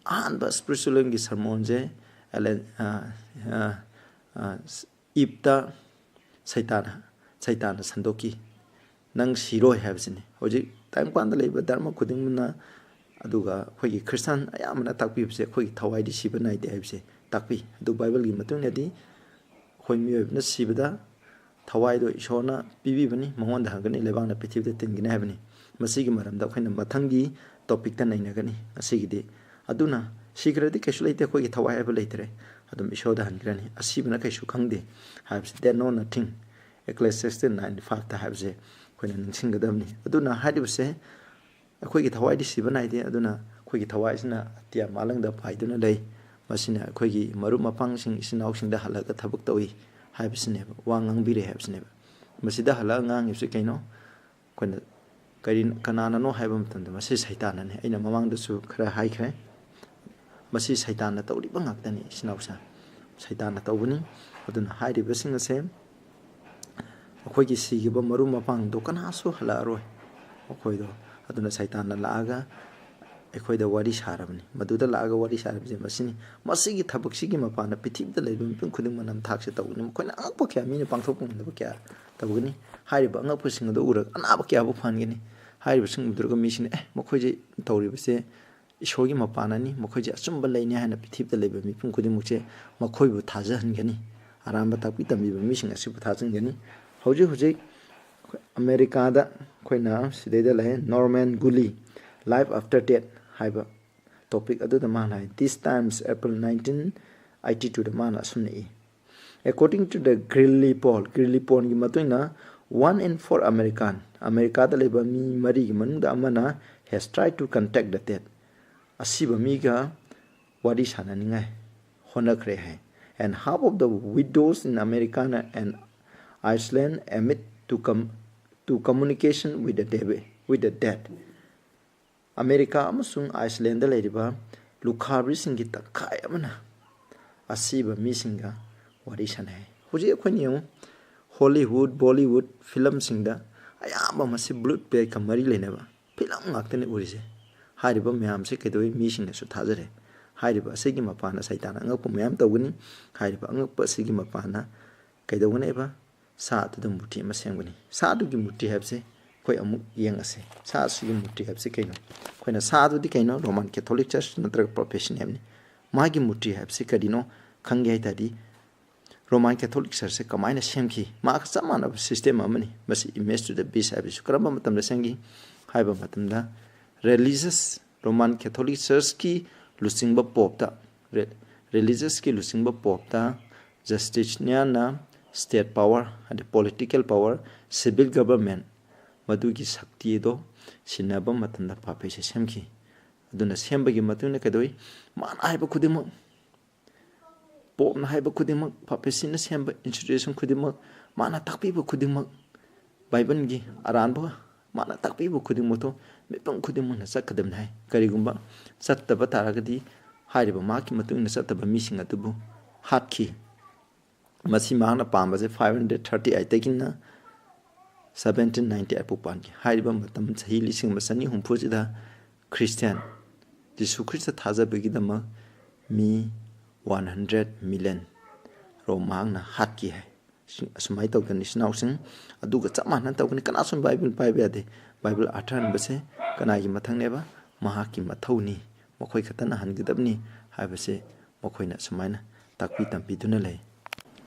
ꯑꯍꯥꯟꯕ spiritualismꯒꯤ sermonꯁꯦ ꯑꯦꯂꯦꯟ-, ꯑ, ꯑ, ꯑ, ꯏꯞꯇ ꯁꯩꯇꯥꯟꯅ, ꯁꯩꯇꯥꯟꯅ ꯁꯟꯗꯣꯛꯈꯤ, "ꯅꯪ ꯁꯤꯔꯣꯏ" ꯍꯥꯏꯕꯁꯤꯅꯤ꯫ ꯍꯧꯖꯤꯛ ꯇꯥꯏꯕꯪꯄꯥꯟꯗ ꯂꯩꯕ ꯙꯔꯃ ꯈꯨꯗꯤꯡꯃꯛꯅ, ꯑꯗꯨꯒ ꯑꯩꯈꯣꯏꯒꯤ ꯈ꯭ꯔꯤꯁꯇꯥꯟ ꯑꯌꯥꯝꯕꯅ ꯇꯥꯛꯄꯤꯕꯁꯦ, ꯑꯩꯈꯣꯏꯒꯤ ꯊꯋꯥꯏꯗꯤ ꯁꯤꯕ ꯅꯥꯏꯗꯦ ꯍꯥꯏꯕꯁꯦ ꯇꯥꯛꯄꯤ꯫ ꯑꯗꯨ ꯕꯥꯏꯕꯜꯒꯤ ꯃꯇꯨꯡ ꯏꯟꯅꯗꯤ ꯑꯩꯈꯣꯏ ꯃꯤꯑꯣꯏꯕꯅ ꯁꯤꯕꯗ ꯊꯋꯥꯏꯗꯣ ꯏꯁꯣꯔꯅ ꯄꯤꯕꯤꯕꯅꯤ, ꯃꯉꯣꯟꯗ ꯍꯟꯒꯅꯤ, ꯂꯩꯕꯥꯛꯅ ꯄ꯭ꯔꯤꯊꯤꯕꯤꯗ ꯇꯤꯟꯒꯅꯤ ꯍꯥꯏꯕꯅꯤ꯫ ꯃꯁꯤꯒꯤ ꯃꯔꯝꯗ ꯑꯩꯈꯣꯏꯅ ꯃꯊꯪꯒꯤ topicꯇ ꯅꯩꯅꯒꯅꯤ ꯉꯁꯤꯒꯤꯗꯤ꯫ ꯑꯗꯨꯅ ꯁꯤꯈ꯭ꯔꯗꯤ ꯀꯩꯁꯨ ꯂꯩꯇꯦ, ꯑꯩꯈꯣꯏꯒꯤ ꯊꯋꯥꯏ ꯍꯥꯏꯕ ꯂꯩꯇ꯭ꯔꯦ, ꯑꯗꯨꯝ ꯏꯁꯣꯔꯗ ꯍꯟꯈ꯭ꯔꯅꯤ, ꯑꯁꯤꯕꯅ ꯀꯩꯁꯨ ꯈꯪꯗꯦ ꯍꯥꯏꯕꯁꯤ, "They know nothing", Ecclesiastes nine fiveꯇ ꯍꯥꯏꯕꯁꯦ ꯑꯩꯈꯣꯏꯅ ꯅꯤꯡꯁꯤꯡꯒꯗꯕꯅꯤ꯫ ꯑꯗꯨꯅ ꯍꯥꯏꯔꯤꯕꯁꯦ, ꯑꯩꯈꯣꯏꯒꯤ ꯊꯋꯥꯏꯗꯤ ꯁꯤꯕ ꯅꯥꯏꯗꯦ, ꯑꯗꯨꯅ ꯑꯩꯈꯣꯏꯒꯤ ꯊꯋꯥꯏꯁꯤꯅ ꯑꯇꯤꯌꯥ ꯃꯥꯂꯪꯗ ꯄꯥꯏꯗꯨꯅ ꯂꯩ꯫ ꯃꯁꯤꯅ ꯑꯩꯈꯣꯏꯒꯤ ꯃꯔꯨꯞ ꯃꯄꯥꯡꯁꯤꯡ, ꯏꯆꯤꯟ ꯏꯅꯥꯎꯁꯤꯡꯗ ꯍꯜꯂꯒ ꯊꯕꯛ ꯇꯧꯏ ꯍꯥꯏꯕꯁꯤꯅꯦꯕ, ꯋꯥ ꯉꯥꯡꯕꯤꯔꯦ ꯍꯥꯏꯕꯁꯤꯅꯦꯕ꯫ ꯃꯁꯤꯗ ꯍꯜꯂꯒ ꯉꯥꯡꯉꯤꯕꯁꯤ ꯀꯩꯅꯣ? ꯑꯩꯈꯣꯏꯅ ꯀꯔꯤ, ꯀꯅꯥꯅꯅꯣ ꯍꯥꯏꯕ ꯃꯇꯝꯗ, ꯃꯁꯤ ꯁꯩꯇꯥꯟꯅꯅꯤ꯫ ꯑꯩꯅ ꯃꯃꯥꯡꯗꯁꯨ ꯈꯔ ꯍꯥꯏꯈ꯭ꯔꯦ, ꯃꯁꯤ ꯁꯩꯇꯥꯟꯅ ꯇꯧꯔꯤꯕ ꯉꯥꯛꯇꯅꯤ, ꯏꯆꯤꯟ ꯏꯅꯥꯎꯁꯤꯡ, ꯁꯩꯇꯥꯟꯅ ꯇꯧꯕꯅꯤ꯫ ꯑꯗꯨꯅ ꯍꯥꯏꯔꯤꯕꯁꯤꯡ ꯑꯁꯦ, ꯑꯩꯈꯣꯏꯒꯤ ꯁꯤꯈꯤꯕ ꯃꯔꯨꯞ ꯃꯄꯥꯡꯗꯣ ꯀꯅꯥꯁꯨ ꯍꯜꯂꯛꯑꯔꯣꯏ ꯃꯈꯣꯏꯗꯣ꯫ ꯑꯗꯨꯅ ꯁꯩꯇꯥꯟꯅ ꯂꯥꯛꯑꯒ ꯑꯩꯈꯣꯏꯗ ꯋꯥꯔꯤ ꯁꯥꯔꯕꯅꯤ꯫ ꯃꯗꯨꯗ ꯂꯥꯛꯑꯒ ꯋꯥꯔꯤ ꯁꯥꯔꯤꯕꯁꯦ ꯃꯁꯤꯅꯤ꯫ ꯃꯁꯤꯒꯤ ꯊꯕꯛꯁꯤꯒꯤ ꯃꯄꯥꯟꯗ ꯄ꯭ꯔꯤꯊꯤꯕꯤꯗ ꯂꯩꯔꯤꯕ ꯃꯤꯄꯨꯝ ꯈꯨꯗꯤꯡꯃꯛ ꯅꯝꯊꯥꯛꯁꯦ ꯇꯧꯒꯅꯤ꯫ ꯃꯈꯣꯏꯅ ꯑꯉꯛꯄ ꯀꯌꯥ, ꯃꯤꯅ ꯄꯥꯡꯊꯣꯛꯄ ꯉꯝꯗꯕ ꯀꯌꯥ ꯇꯧꯒꯅꯤ꯫ ꯍꯥꯏꯔꯤꯕ ꯑꯉꯛꯄꯁꯤꯡ ꯑꯗꯨ ꯎꯔꯒ ꯑꯅꯥꯕ ꯀꯌꯥꯕꯨ ꯐꯍꯟꯒꯅꯤ꯫ ꯍꯥꯏꯔꯤꯕꯁꯤꯡ ꯎꯗ꯭ꯔꯒ ꯃꯤꯁꯤꯡꯅ, "ꯑꯦ, ꯃꯈꯣꯏꯁꯦ ꯇꯧꯔꯤꯕꯁꯦ ꯏꯁꯣꯔꯒꯤ ꯃꯄꯥꯟꯅꯅꯤ, ꯃꯈꯣꯏꯁꯦ ꯑꯆꯨꯝꯕ ꯂꯩꯅꯤ" ꯍꯥꯏꯅ ꯄ꯭ꯔꯤꯊꯤꯕꯤꯗ ꯂꯩꯕ ꯃꯤꯄꯨꯝ ꯈꯨꯗꯤꯡꯃꯛꯁꯦ ꯃꯈꯣꯏꯕꯨ ꯊꯥꯖꯍꯟꯒꯅꯤ꯫ ꯑꯔꯥꯟꯕ ꯇꯥꯛꯄꯤ ꯇꯝꯕꯤꯕ ꯃꯤꯁꯤꯡ ꯑꯁꯤꯕꯨ ꯊꯥꯖꯍꯟꯒꯅꯤ꯫ ꯍꯧꯖꯤꯛ ꯍꯧꯖꯤꯛ ꯑꯃꯦꯔꯤꯀꯥꯗ ꯑꯩꯈꯣꯏꯅ ꯁꯤꯗꯩꯗ ꯂꯩ, ꯅꯣꯔꯃꯦꯟ ꯒꯨꯂꯤ, Life After Death ꯍꯥꯏꯕ ꯇꯣꯄꯤꯛ ꯑꯗꯨꯗ ꯃꯥꯅ ꯍꯥꯏ, "This Times, April nineteen eighty twoꯗ ꯃꯥꯅ ꯑꯁꯨꯝꯅ E, "According to the Greeley poll", ꯒ꯭ꯔꯤꯂꯤ ꯄꯣꯜꯒꯤ ꯃꯇꯨꯡ ꯏꯟꯅ, "One in four American", ꯑꯃꯦꯔꯤꯀꯥꯗ ꯂꯩꯕ ꯃꯤ ꯃꯔꯤꯒꯤ ꯃꯅꯨꯡꯗ ꯑꯃꯅ, "has tried to contact the dead", ꯑꯁꯤꯕ ꯃꯤꯒ ꯋꯥꯔꯤ ꯁꯥꯟꯅꯅꯤꯡꯉꯥꯏ ꯍꯣꯠꯅꯈ꯭ꯔꯦ ꯍꯥꯏ꯫ "And half of the widows in America and Iceland admit to come to communication with the dead, with the dead." America ꯑꯃꯁꯨꯡ Island ꯂꯩꯔꯤꯕ ꯂꯨꯈꯥꯕꯤꯁꯤꯡꯒꯤ ꯇꯪꯈꯥꯏ ꯑꯃꯅ ꯑꯁꯤꯕ ꯃꯤꯁꯤꯡꯒ ꯋꯥꯔꯤ ꯁꯥꯟꯅꯩ꯫ ꯍꯧꯖꯤꯛ ꯑꯩꯈꯣꯏꯅ ꯌꯦꯡꯉꯨ, ꯍꯣꯂꯤꯋꯨꯗ, ꯕꯣꯂꯤꯋꯨꯗ ꯐꯤꯂꯝꯁꯤꯡꯗ ꯑꯌꯥꯝꯕ ꯃꯁꯤ ꯕ꯭ꯂꯨꯠ ꯕꯦꯒꯀ ꯃꯔꯤ ꯂꯩꯅꯕ ꯐꯤꯂꯝ ꯉꯥꯛꯇꯅꯤ ꯎꯔꯤꯁꯦ꯫ ꯍꯥꯏꯔꯤꯕ ꯃꯌꯥꯝꯁꯦ ꯀꯩꯗꯧꯋꯤ? ꯃꯤꯁꯤꯡꯅꯁꯨ ꯊꯥꯖꯔꯦ꯫ ꯍꯥꯏꯔꯤꯕ ꯑꯁꯤꯒꯤ ꯃꯄꯥꯟꯗ ꯁꯩꯇꯥꯟ ꯑꯉꯛꯄ ꯃꯌꯥꯝ ꯇꯧꯒꯅꯤ꯫ ꯍꯥꯏꯔꯤꯕ ꯑꯉꯛꯄ ꯑꯁꯤꯒꯤ ꯃꯄꯥꯟꯗ ꯀꯩꯗꯧꯒꯅꯦꯕ? ꯁꯥ ꯑꯗꯨꯗ ꯃꯨꯔꯇꯤ ꯑꯃ ꯁꯦꯝꯒꯅꯤ꯫ ꯁꯥ ꯑꯗꯨꯒꯤ ꯃꯨꯔꯇꯤ ꯍꯥꯏꯕꯁꯦ ꯑꯩꯈꯣꯏ ꯑꯃꯨꯛ ꯌꯦꯡꯉꯁꯦ꯫ ꯁꯥ ꯑꯁꯤꯒꯤ ꯃꯨꯔꯇꯤ ꯍꯥꯏꯕꯁꯤ ꯀꯩꯅꯣ? ꯑꯩꯈꯣꯏꯅ ꯁꯥ ꯑꯗꯨꯗꯤ ꯀꯩꯅꯣ? ꯔꯣꯃꯥꯟ ꯀꯦꯊꯣꯂꯤꯛ ꯆꯔꯆ ꯅꯠꯇ꯭ꯔꯒ ꯄ꯭ꯔꯣꯐꯦꯁꯟ ꯍꯥꯏꯕꯅꯤ꯫ ꯃꯥꯒꯤ ꯃꯨꯔꯇꯤ ꯍꯥꯏꯕꯁꯤ ꯀꯔꯤꯅꯣ ꯈꯪꯒꯦ ꯍꯥꯏ ꯇꯥꯔꯗꯤ, ꯔꯣꯃꯥꯟ ꯀꯦꯊꯣꯂꯤꯛ ꯆꯔꯆꯁꯦ ꯀꯃꯥꯏꯅ ꯁꯦꯝꯈꯤ? ꯃꯥꯒ ꯆꯞ ꯃꯥꯟꯅꯕ ꯁꯤꯁꯇꯦꯝ ꯑꯃꯅꯤ꯫ ꯃꯁꯤ Image to the Beast ꯍꯥꯏꯕꯁꯤꯁꯨ ꯀꯔꯝꯕ ꯃꯇꯝꯗ ꯁꯦꯝꯈꯤ ꯍꯥꯏꯕ ꯃꯇꯝꯗ, ꯔꯤꯂꯤꯖꯁ, ꯔꯣꯃꯥꯟ ꯀꯦꯊꯣꯂꯤꯛ ꯆꯔꯆꯀꯤ ꯂꯨꯆꯤꯡꯕ ꯄꯣꯞꯇ, ꯔꯦ-, ꯔꯤꯂꯤꯖꯁꯀꯤ ꯂꯨꯆꯤꯡꯕ ꯄꯣꯞꯇ ꯖꯁꯇꯤꯁꯅꯤꯌꯥꯟꯅ ꯁ꯭ꯇꯦꯠ ꯄꯥꯋꯔ, ꯍꯥꯏꯗꯤ ꯄꯣꯂꯤꯇꯤꯀꯦꯜ ꯄꯥꯋꯔ, ꯁꯤꯚꯤꯜ ꯒꯕꯔꯃꯦꯟ, ꯃꯗꯨꯒꯤ ꯁꯛꯇꯤ ꯑꯗꯣ ꯁꯤꯟꯅꯕ ꯃꯇꯝꯗ ꯄꯥꯄꯩꯁꯦ ꯁꯦꯝꯈꯤ꯫ ꯑꯗꯨꯅ ꯁꯦꯝꯕꯒꯤ ꯃꯇꯨꯡ ꯏꯟꯅ ꯀꯩꯗꯧꯏ? ꯃꯥꯅ ꯍꯥꯏꯕ ꯈꯨꯗꯤꯡꯃꯛ, ꯄꯣꯞꯅ ꯍꯥꯏꯕ ꯈꯨꯗꯤꯡꯃꯛ, ꯄꯥꯄꯦꯁꯤꯅ ꯁꯦꯝꯕ ꯏꯟꯁꯇꯤꯇ꯭ꯌꯨꯁꯟ ꯈꯨꯗꯤꯡꯃꯛ, ꯃꯥꯅ ꯇꯥꯛꯄꯤꯕ ꯈꯨꯗꯤꯡꯃꯛ, ꯕꯥꯏꯕꯜꯒꯤ ꯑꯔꯥꯟꯕ ꯃꯥꯅ ꯇꯥꯛꯄꯤꯕ ꯈꯨꯗꯤꯡꯃꯛꯇꯣ ꯃꯤꯄꯨꯝ ꯈꯨꯗꯤꯡꯃꯛꯅ ꯆꯠꯀꯗꯕꯅꯤ ꯍꯥꯏ꯫ ꯀꯔꯤꯒꯨꯝꯕ ꯆꯠꯇꯕ ꯇꯥꯔꯒꯗꯤ ꯍꯥꯏꯔꯤꯕ ꯃꯍꯥꯛꯀꯤ ꯃꯇꯨꯡ ꯏꯟꯅ ꯆꯠꯇꯕ ꯃꯤꯁꯤꯡ ꯑꯗꯨꯕꯨ ꯍꯥꯠꯈꯤ꯫ ꯃꯁꯤ ꯃꯍꯥꯛꯅ ꯄꯥꯝꯕꯁꯦ five hundred thirty eightꯇꯒꯤꯅ seventeen ninety eight ꯐꯥꯎ ꯄꯥꯟꯈꯤ꯫ ꯍꯥꯏꯔꯤꯕ ꯃꯇꯝ ꯆꯍꯤ ꯂꯤꯁꯤꯡ ꯑꯃ ꯆꯅꯤ ꯍꯨꯝꯐꯨꯁꯤꯗ ꯈ꯭ꯔꯤꯁꯇꯤꯌꯥꯟ ꯖꯤꯁꯨ ꯈ꯭ꯔꯤꯁꯇ ꯊꯥꯖꯕꯒꯤꯗꯃꯛ ꯃꯤ ꯋꯥꯟ ꯍꯟꯗ꯭ꯔꯦꯠ ꯃꯤꯂꯤꯌꯟ ꯔꯣꯝ ꯃꯍꯥꯛꯅ ꯍꯥꯠꯈꯤ ꯍꯥꯏ꯫ ꯑꯁꯨꯃꯥꯏꯅ ꯇꯧꯗꯅ ꯏꯆꯤꯟ ꯏꯅꯥꯎꯁꯤꯡ ꯑꯗꯨꯒ ꯆꯞ ꯃꯥꯟꯅꯅ ꯇꯧꯒꯅꯤ꯫ ꯀꯅꯥꯁꯨ ꯕꯥꯏꯕꯜ ꯄꯥꯏꯕ ꯌꯥꯗꯦ꯫ ꯕꯥꯏꯕꯜ ꯑꯥꯔꯊ ꯍꯟꯕꯁꯦ ꯀꯅꯥꯒꯤ ꯃꯊꯧꯅꯦꯕ? ꯃꯍꯥꯛꯀꯤ ꯃꯊꯧꯅꯤ, ꯃꯈꯣꯏ ꯈꯛꯇꯅ ꯍꯟꯒꯗꯕꯅꯤ ꯍꯥꯏꯕꯁꯦ ꯃꯈꯣꯏꯅ ꯑꯁꯨꯃꯥꯏꯅ ꯇꯥꯛꯄꯤ ꯇꯝꯕꯤꯗꯨꯅ ꯂꯩ꯫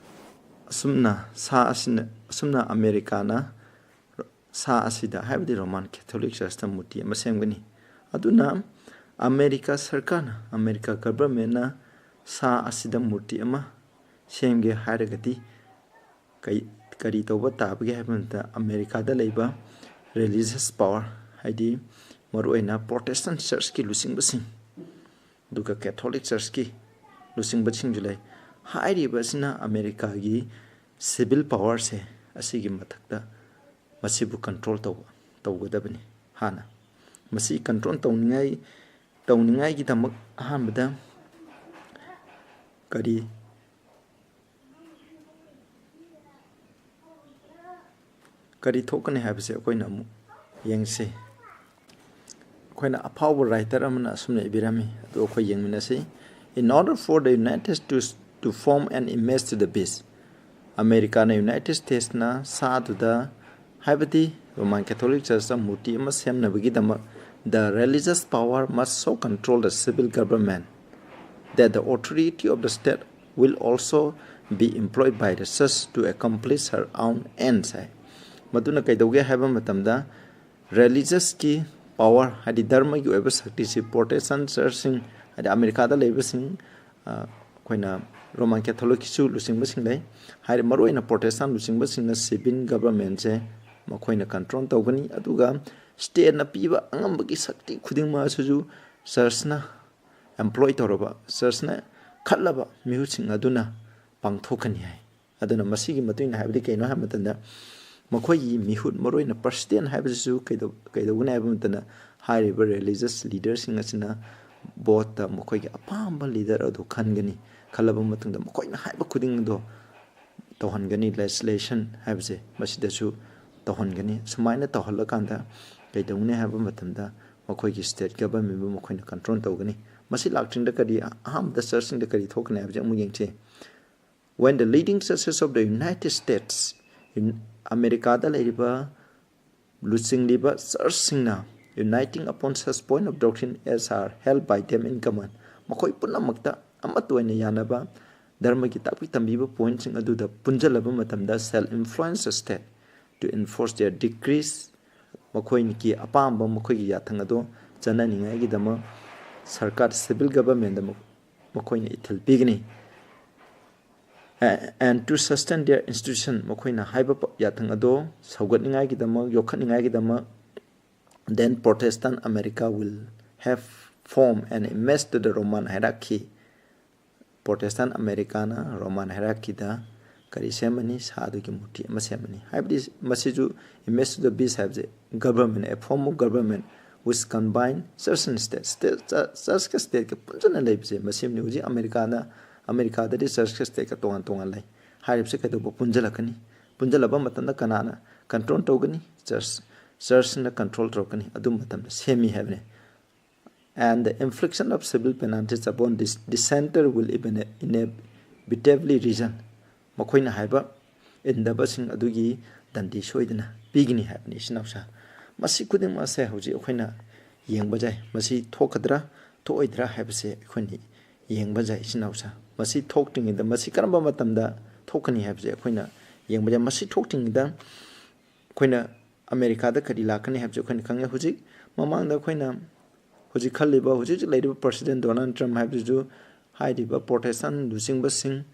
ꯑꯁꯨꯝꯅ ꯁꯥ ꯑꯁꯤꯅ, ꯑꯁꯨꯝꯅ ꯑꯃꯦꯔꯤꯀꯥꯅ ꯁꯥ ꯑꯁꯤꯗ, ꯍꯥꯏꯕꯗꯤ ꯔꯣꯃꯥꯟ ꯀꯦꯊꯣꯂꯤꯛ ꯆꯔꯆꯇ ꯃꯨꯔꯇꯤ ꯑꯃ ꯁꯦꯝꯒꯅꯤ꯫ ꯑꯗꯨꯅ ꯑꯃꯦꯔꯤꯀꯥ ꯁꯔꯀꯥꯔꯅ, ꯑꯃꯦꯔꯤꯀꯥ ꯒꯚꯔꯟꯃꯦꯟꯅ ꯁꯥ ꯑꯁꯤꯗ ꯃꯨꯔꯇꯤ ꯑꯃ ꯁꯦꯝꯒꯦ ꯍꯥꯏꯔꯒꯗꯤ ꯀꯩ, ꯀꯔꯤ ꯇꯧꯕ ꯇꯥꯕꯒꯦ ꯍꯥꯏꯕ ꯃꯇꯝꯗ, ꯑꯃꯦꯔꯤꯀꯥꯗ ꯂꯩꯕ ꯔꯤꯂꯤꯖꯁ ꯄꯥꯋꯔ, ꯍꯥꯏꯗꯤ ꯃꯔꯨꯑꯣꯏꯅ ꯄ꯭ꯔꯣꯇꯦꯁꯇꯟ ꯆꯔꯆꯀꯤ ꯂꯨꯆꯤꯡꯕꯁꯤꯡ, ꯑꯗꯨꯒ ꯀꯦꯊꯣꯂꯤꯛ ꯆꯔꯆꯀꯤ ꯂꯨꯆꯤꯡꯕꯁꯤꯡꯁꯨ ꯂꯩ꯫ ꯍꯥꯏꯔꯤꯕ ꯑꯁꯤꯅ ꯑꯃꯦꯔꯤꯀꯥꯒꯤ ꯁꯤꯚꯤꯜ ꯄꯥꯋꯔꯁꯦ, ꯑꯁꯤꯒꯤ ꯃꯊꯛꯇ ꯃꯁꯤꯕꯨ ꯀꯟꯇ꯭ꯔꯣꯜ ꯇꯧꯕ, ꯇꯧꯒꯗꯕꯅꯤ꯫ ꯍꯥꯟꯅ ꯃꯁꯤ ꯀꯟꯇ꯭ꯔꯣꯜ ꯇꯧꯅꯤꯡꯉꯥꯏ, ꯇꯧꯅꯤꯡꯉꯥꯏꯒꯤꯗꯃꯛ ꯑꯍꯥꯟꯕꯗ ꯀꯔꯤ, ꯀꯔꯤ ꯊꯣꯛꯀꯅꯤ ꯍꯥꯏꯕꯁꯦ ꯑꯩꯈꯣꯏꯅ ꯑꯃꯨꯛ ꯌꯦꯡꯁꯤ꯫ ꯑꯩꯈꯣꯏꯅ ꯑꯐꯥꯎꯕ ꯔꯥꯏꯇꯔ ꯑꯃꯅ ꯑꯁꯨꯝꯅ ꯏꯕꯤꯔꯝꯃꯤ, ꯑꯗꯨ ꯑꯩꯈꯣꯏ ꯌꯦꯡꯃꯤꯟꯅꯁꯤ꯫ "In order for the United States to form an image to the beast", American, United ꯁ꯭ꯇꯦꯠꯁꯅ ꯁꯥꯗꯨꯗ, ꯍꯥꯏꯕꯗꯤ ꯔꯣꯃꯥꯟ ꯀꯦꯊꯣꯂꯤꯛ ꯆꯔꯆꯇ ꯃꯨꯔꯇꯤ ꯑꯃ ꯁꯦꯝꯅꯕꯒꯤꯗꯃꯛ, "the religious power must so control the civil government that the authority of the state will also be employed by the church to accomplish her own ends" ꯍꯥꯏ꯫ ꯃꯗꯨꯅ ꯀꯩꯗꯧꯒꯦ ꯍꯥꯏꯕ ꯃꯇꯝꯗ, ꯔꯤꯂꯤꯖꯁꯀꯤ ꯄꯥꯋꯔ, ꯍꯥꯏꯗꯤ ꯙꯔꯃꯒꯤ ꯑꯣꯏꯕ ꯁꯛꯇꯤꯁꯤ ꯄ꯭ꯔꯣꯇꯦꯁꯇꯟ ꯆꯔꯆꯁꯤꯡ, ꯍꯥꯏꯗꯤ ꯑꯃꯦꯔꯤꯀꯥꯗ ꯂꯩꯕꯁꯤꯡ, ꯑ, ꯑꯩꯈꯣꯏꯅ ꯔꯣꯃꯥꯟ ꯀꯦꯊꯣꯂꯤꯛꯀꯤꯁꯨ ꯂꯨꯆꯤꯡꯕꯁꯤꯡ ꯂꯩ꯫ ꯍꯥꯏꯔꯤ ꯃꯔꯨꯑꯣꯏꯅ ꯄ꯭ꯔꯣꯇꯦꯁꯇꯥꯟ ꯂꯨꯆꯤꯡꯕꯁꯤꯡꯅ ꯁꯤꯚꯤꯜ ꯒꯚꯔꯟꯃꯦꯟꯁꯦ ꯃꯈꯣꯏꯅ ꯀꯟꯇ꯭ꯔꯣꯜ ꯇꯧꯒꯅꯤ, ꯑꯗꯨꯒ ꯁ꯭ꯇꯦꯠꯅ ꯄꯤꯕ ꯑꯉꯝꯕꯒꯤ ꯁꯛꯇꯤ ꯈꯨꯗꯤꯡꯃꯛ ꯑꯁꯤꯁꯨ ꯆꯔꯆꯅ ꯑꯦꯝꯄ꯭ꯂꯣꯏ ꯇꯧꯔꯕ, ꯆꯔꯆꯅ ꯈꯜꯂꯕ ꯃꯤꯍꯨꯠꯁꯤꯡ ꯑꯗꯨꯅ ꯄꯥꯡꯊꯣꯛꯀꯅꯤ ꯍꯥꯏ꯫ ꯑꯗꯨꯅ ꯃꯁꯤꯒꯤ ꯃꯇꯨꯡ ꯏꯟꯅ ꯍꯥꯏꯕꯗꯤ ꯀꯩꯅꯣ ꯍꯥꯏꯕ ꯃꯇꯝꯗ, ꯃꯈꯣꯏꯒꯤ ꯃꯤꯍꯨꯠ, ꯃꯔꯨꯑꯣꯏꯅ ꯄ꯭ꯔꯁꯤꯗꯦꯟ ꯍꯥꯏꯕꯁꯤꯁꯨ ꯀꯩꯗꯧ-, ꯀꯩꯗꯧꯒꯅꯤ ꯍꯥꯏꯕ ꯃꯇꯝꯗ, ꯍꯥꯏꯔꯤꯕ ꯔꯤꯂꯤꯖꯁ ꯂꯤꯗꯔꯁꯤꯡ ꯑꯁꯤꯅ ꯚꯣꯠꯇ ꯃꯈꯣꯏꯒꯤ ꯑꯄꯥꯝꯕ ꯂꯤꯗꯔ ꯑꯗꯨ ꯈꯟꯒꯅꯤ꯫ ꯈꯜꯂꯕ ꯃꯇꯨꯡꯗ ꯃꯈꯣꯏꯅ ꯍꯥꯏꯕ ꯈꯨꯗꯤꯡꯗꯣ ꯇꯧꯍꯟꯒꯅꯤ꯫ ꯂꯦꯖꯤꯁꯂꯦꯁꯟ ꯍꯥꯏꯕꯁꯦ ꯃꯁꯤꯗꯁꯨ ꯇꯧꯍꯟꯒꯅꯤ꯫ ꯁꯨꯃꯥꯏꯅ ꯇꯧꯍꯜꯂꯀꯥꯟꯗ ꯀꯩꯗꯧꯅꯤ ꯍꯥꯏꯕ ꯃꯇꯝꯗ, ꯃꯈꯣꯏꯒꯤ state governmentꯕꯨ ꯃꯈꯣꯏꯅ control ꯇꯧꯒꯅꯤ꯫ ꯃꯁꯤ ꯂꯥꯛꯇ꯭ꯔꯤꯉꯩꯗ ꯀꯔꯤ, ꯑꯍꯥꯟꯕꯗ churchꯁꯤꯡꯗ ꯀꯔꯤ ꯊꯣꯛꯀꯅꯤ ꯍꯥꯏꯕꯁꯤ ꯑꯃꯨꯛ ꯌꯦꯡꯁꯤ꯫ When the leading churches of the United States, ꯑꯃꯦꯔꯤꯀꯥꯗ ꯂꯩꯔꯤꯕ ꯂꯨꯆꯤꯡꯂꯤꯕ churchꯁꯤꯡꯅ uniting upon such point of doctrine as are held by them in common, ꯃꯈꯣꯏ ꯄꯨꯝꯅꯃꯛꯇ ꯑꯃꯠꯇ ꯑꯣꯏꯅ ꯌꯥꯅꯕ ꯙꯔꯃꯒꯤ ꯇꯥꯛꯄꯤ ꯇꯝꯕꯤꯕ pointꯁꯤꯡ ꯑꯗꯨꯗ ꯄꯨꯟꯖꯜꯂꯕ ꯃꯇꯝꯗ shall influence the state to enforce their decrees, ꯃꯈꯣꯏꯒꯤ ꯑꯄꯥꯝꯕ ꯃꯈꯣꯏꯒꯤ ꯌꯥꯊꯪ ꯑꯗꯨ ꯆꯠꯅꯅꯤꯡꯉꯥꯏꯒꯤꯗꯃꯛ ꯁꯔꯀꯥꯔ, civil governmentꯗ ꯃꯈꯣꯏꯅ ꯏꯊꯤꯜ ꯄꯤꯒꯅꯤ꯫ And to sustain their institution, ꯃꯈꯣꯏꯅ ꯍꯥꯏꯕ ꯌꯥꯊꯪ ꯑꯗꯣ ꯁꯧꯒꯠꯅꯤꯡꯉꯥꯏꯒꯤꯗꯃꯛ, ꯌꯣꯛꯈꯠꯅꯤꯡꯉꯥꯏꯒꯤꯗꯃꯛ, then Protestant America will have form an image to the Roman hierarchy. Protestant Americaꯅ Roman hierarchyꯗ ꯀꯔꯤ ꯁꯦꯝꯃꯅꯤ? ꯁꯥꯗꯨꯒꯤ ꯃꯨꯔꯇꯤ ꯑꯃ ꯁꯦꯝꯃꯅꯤ꯫ ꯍꯥꯏꯕꯗꯤ ꯃꯁꯤꯁꯨ image to the beast ꯍꯥꯏꯕꯁꯦ government, a form of government which combine church and state, state, churchꯀ stateꯀ ꯄꯨꯟꯁꯤꯟꯅ ꯂꯩꯕꯁꯦ ꯃꯁꯤꯅꯤ꯫ ꯍꯧꯖꯤꯛ ꯑꯃꯦꯔꯤꯀꯥꯗ, ꯑꯃꯦꯔꯤꯀꯥꯗꯗꯤ churchꯀ stateꯀ ꯇꯣꯉꯥꯟ ꯇꯣꯉꯥꯟ ꯂꯩ꯫ ꯍꯥꯏꯔꯤꯕꯁꯦ ꯀꯩꯗꯧꯕ ꯄꯨꯟꯁꯤꯜꯂꯛꯀꯅꯤ? ꯄꯨꯟꯁꯤꯜꯂꯛꯄ ꯃꯇꯝꯗ ꯀꯅꯥꯅ control ꯇꯧꯒꯅꯤ? Church, churchꯅ control ꯇꯧꯔꯛꯀꯅꯤ꯫ ꯑꯗꯨ ꯃꯇꯝꯗ ꯁꯦꯝꯃꯤ ꯍꯥꯏꯕꯅꯤ꯫ And the infliction of civil penalties upon this dissenter will even inevitably result. ꯃꯈꯣꯏꯅ ꯍꯥꯏꯕ ꯏꯟꯗꯕꯁꯤꯡ ꯑꯗꯨꯒꯤ ꯗꯟꯗꯤ ꯁꯣꯏꯗꯅ ꯄꯤꯒꯅꯤ ꯍꯥꯏꯕꯅꯤ, ꯏꯆꯤꯟ ꯏꯅꯥꯎꯁꯥ꯫ ꯃꯁꯤ ꯈꯨꯗꯤꯡꯃꯛ ꯑꯁꯦ ꯍꯧꯖꯤꯛ ꯑꯩꯈꯣꯏꯅ ꯌꯦꯡꯕ ꯌꯥꯏ꯫ ꯃꯁꯤ ꯊꯣꯛꯀꯗ꯭ꯔꯥ ꯊꯣꯛꯑꯣꯏꯗ꯭ꯔꯥ ꯍꯥꯏꯕꯁꯦ ꯑꯩꯈꯣꯏꯅ ꯌꯦꯡꯕ ꯌꯥꯏ, ꯏꯆꯤꯟ ꯏꯅꯥꯎꯁꯥ꯫ ꯃꯁꯤ ꯊꯣꯛꯇ꯭ꯔꯤꯉꯩꯗ, ꯃꯁꯤ ꯀꯔꯝꯕ ꯃꯇꯝꯗ ꯊꯣꯛꯀꯅꯤ ꯍꯥꯏꯕꯁꯦ ꯑꯩꯈꯣꯏꯅ ꯌꯦꯡꯕ ꯌꯥꯏ꯫ ꯃꯁꯤ ꯊꯣꯛꯇ꯭ꯔꯤꯉꯩꯗ ꯑꯩꯈꯣꯏꯅ ꯑꯃꯦꯔꯤꯀꯥꯗ ꯀꯔꯤ ꯂꯥꯛꯀꯅꯤ ꯍꯥꯏꯕꯁꯦ ꯑꯩꯈꯣꯏꯅ ꯈꯪꯉꯦ꯫ ꯍꯧꯖꯤꯛ ꯃꯃꯥꯡꯗ ꯑꯩꯈꯣꯏꯅ ꯍꯧꯖꯤꯛ ꯈꯜꯂꯤꯕ, ꯍꯧꯖꯤꯛ ꯍꯧꯖꯤꯛ ꯂꯩꯔꯤꯕ President Donald Trump ꯍꯥꯏꯕꯁꯤꯁꯨ ꯍꯥꯏꯔꯤꯕ Protestant ꯂꯨꯆꯤꯡꯕꯁꯤꯡ,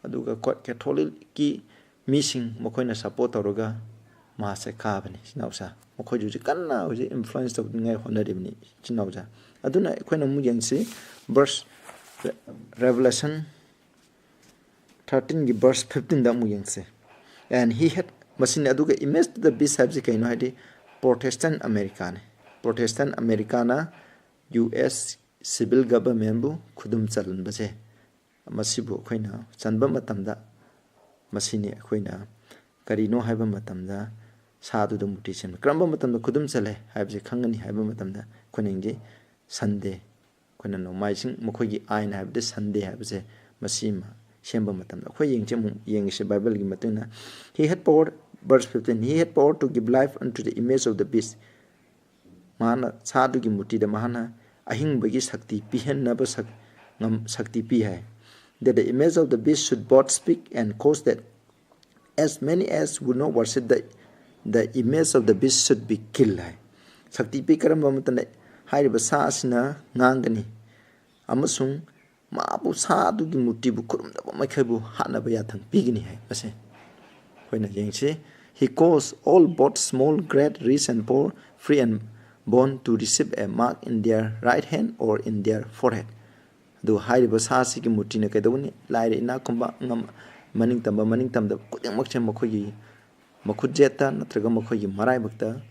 ꯑꯗꯨꯒ ꯀꯣ-, Catholicꯀꯤ ꯃꯤꯁꯤꯡ ꯃꯈꯣꯏꯅ support ꯇꯧꯔꯒ ꯃꯥꯁꯦ ꯀꯥꯕꯅꯤ, ꯏꯆꯤꯟ ꯏꯅꯥꯎꯁꯥ꯫ ꯃꯈꯣꯏꯁꯨ ꯍꯧꯖꯤꯛ ꯀꯟꯅ ꯍꯧꯖꯤꯛ influence ꯇꯧꯅꯤꯡꯉꯥꯏ ꯍꯣꯠꯅꯔꯤꯕꯅꯤ, ꯏꯆꯤꯟ ꯏꯅꯥꯎꯁꯥ꯫ ꯑꯗꯨꯅ ꯑꯩꯈꯣꯏꯅ ꯑꯃꯨꯛ ꯌꯦꯡꯁꯤ, verse, Revelation thirteenꯒꯤ verse fifteenꯗ ꯑꯃꯨꯛ ꯌꯦꯡꯁꯤ꯫ And he had, ꯃꯁꯤꯅꯤ꯫ ꯑꯗꯨꯒ image to the beast ꯍꯥꯏꯕꯁꯤ ꯀꯩꯅꯣ ꯍꯥꯏꯗꯤ Protestant Americaꯅꯤ꯫ Protestant Americaꯅ U S civil governmentꯕꯨ ꯈꯨꯗꯨꯝ ꯆꯜꯍꯟꯕꯁꯦ, ꯃꯁꯤꯕꯨ ꯑꯩꯈꯣꯏꯅ ꯆꯟꯕ ꯃꯇꯝꯗ, ꯃꯁꯤꯅꯤ ꯑꯩꯈꯣꯏꯅ ꯀꯔꯤꯅꯣ ꯍꯥꯏꯕ ꯃꯇꯝꯗ ꯁꯥꯗꯨꯗ ꯃꯨꯔꯇꯤ ꯁꯦꯝꯕ꯫ ꯀꯔꯝꯕ ꯃꯇꯝꯗ ꯈꯨꯗꯨꯝ ꯆꯜꯂꯦ ꯍꯥꯏꯕꯁꯤ ꯈꯪꯒꯅꯤ ꯍꯥꯏꯕ ꯃꯇꯝꯗ, ꯑꯩꯈꯣꯏꯅ ꯌꯦꯡꯁꯤ, ꯁꯟꯗꯦ, ꯑꯩꯈꯣꯏꯅ ꯅꯣꯡꯃꯥꯏꯖꯤꯡ, ꯃꯈꯣꯏꯒꯤ ꯑꯥꯏꯟ ꯍꯥꯏꯕꯗꯤ ꯁꯟꯗꯦ ꯍꯥꯏꯕꯁꯦ, ꯃꯁꯤꯃ ꯁꯦꯝꯕ ꯃꯇꯝꯗ ꯑꯩꯈꯣꯏ ꯌꯦꯡꯁꯤ, ꯑꯃꯨꯛ ꯌꯦꯡꯉꯤꯁꯦ ꯕꯥꯏꯕꯜꯒꯤ ꯃꯇꯨꯡ ꯏꯟꯅ, he had power, verse fifteen, he had power to give life unto the image of the beast. ꯃꯍꯥꯛꯅ ꯁꯥ ꯑꯗꯨꯒꯤ ꯃꯨꯔꯇꯤꯗ ꯃꯍꯥꯛꯅ ꯑꯍꯤꯡꯕꯒꯤ ꯁꯛꯇꯤ ꯄꯤꯍꯟꯅꯕ ꯁꯛ-, ꯉꯝ-, ꯁꯛꯇꯤ ꯄꯤ ꯍꯥꯏ꯫ That the image of the beast should both speak and cause that as many as would not worship the, the image of the beast should be killed ꯍꯥꯏ꯫ ꯁꯛꯇꯤ ꯄꯤ ꯀꯔꯝꯕ ꯃꯇꯝꯗ ꯍꯥꯏꯔꯤꯕ ꯁꯥ ꯑꯁꯤꯅ ꯉꯥꯡꯒꯅꯤ ꯑꯃꯁꯨꯡ ꯃꯥꯕꯨ, ꯁꯥ ꯑꯗꯨꯒꯤ ꯃꯨꯔꯇꯤꯕꯨ ꯈꯨꯔꯨꯝꯗꯕ ꯃꯈꯩꯕꯨ ꯍꯥꯠꯅꯕ ꯌꯥꯊꯪ ꯄꯤꯒꯅꯤ ꯍꯥꯏ꯫ ꯃꯁꯦ ꯑꯩꯈꯣꯏꯅ ꯌꯦꯡꯁꯤ, he caused all, both small, great, rich and poor, free and bond, to receive a mark in their right hand or in their forehead. ꯑꯗꯨ ꯍꯥꯏꯔꯤꯕ ꯁꯥ ꯑꯁꯤꯒꯤ ꯃꯨꯔꯇꯤꯅ ꯀꯩꯗꯧꯒꯅꯤ? ꯂꯥꯏꯔ ꯏꯅꯥꯛ ꯈꯨꯟꯕ, ꯑꯉꯝ-, ꯃꯅꯤꯡ ꯇꯝꯕ ꯃꯅꯤꯡ ꯇꯝꯗꯕ ꯈꯨꯗꯤꯡꯃꯛꯁꯦ ꯃꯈꯣꯏꯒꯤ ꯃꯈꯨꯠ ꯌꯦꯠꯇ ꯅꯠꯇ꯭ꯔꯒ ꯃꯈꯣꯏꯒꯤ ꯃꯔꯥꯏꯕꯛꯇ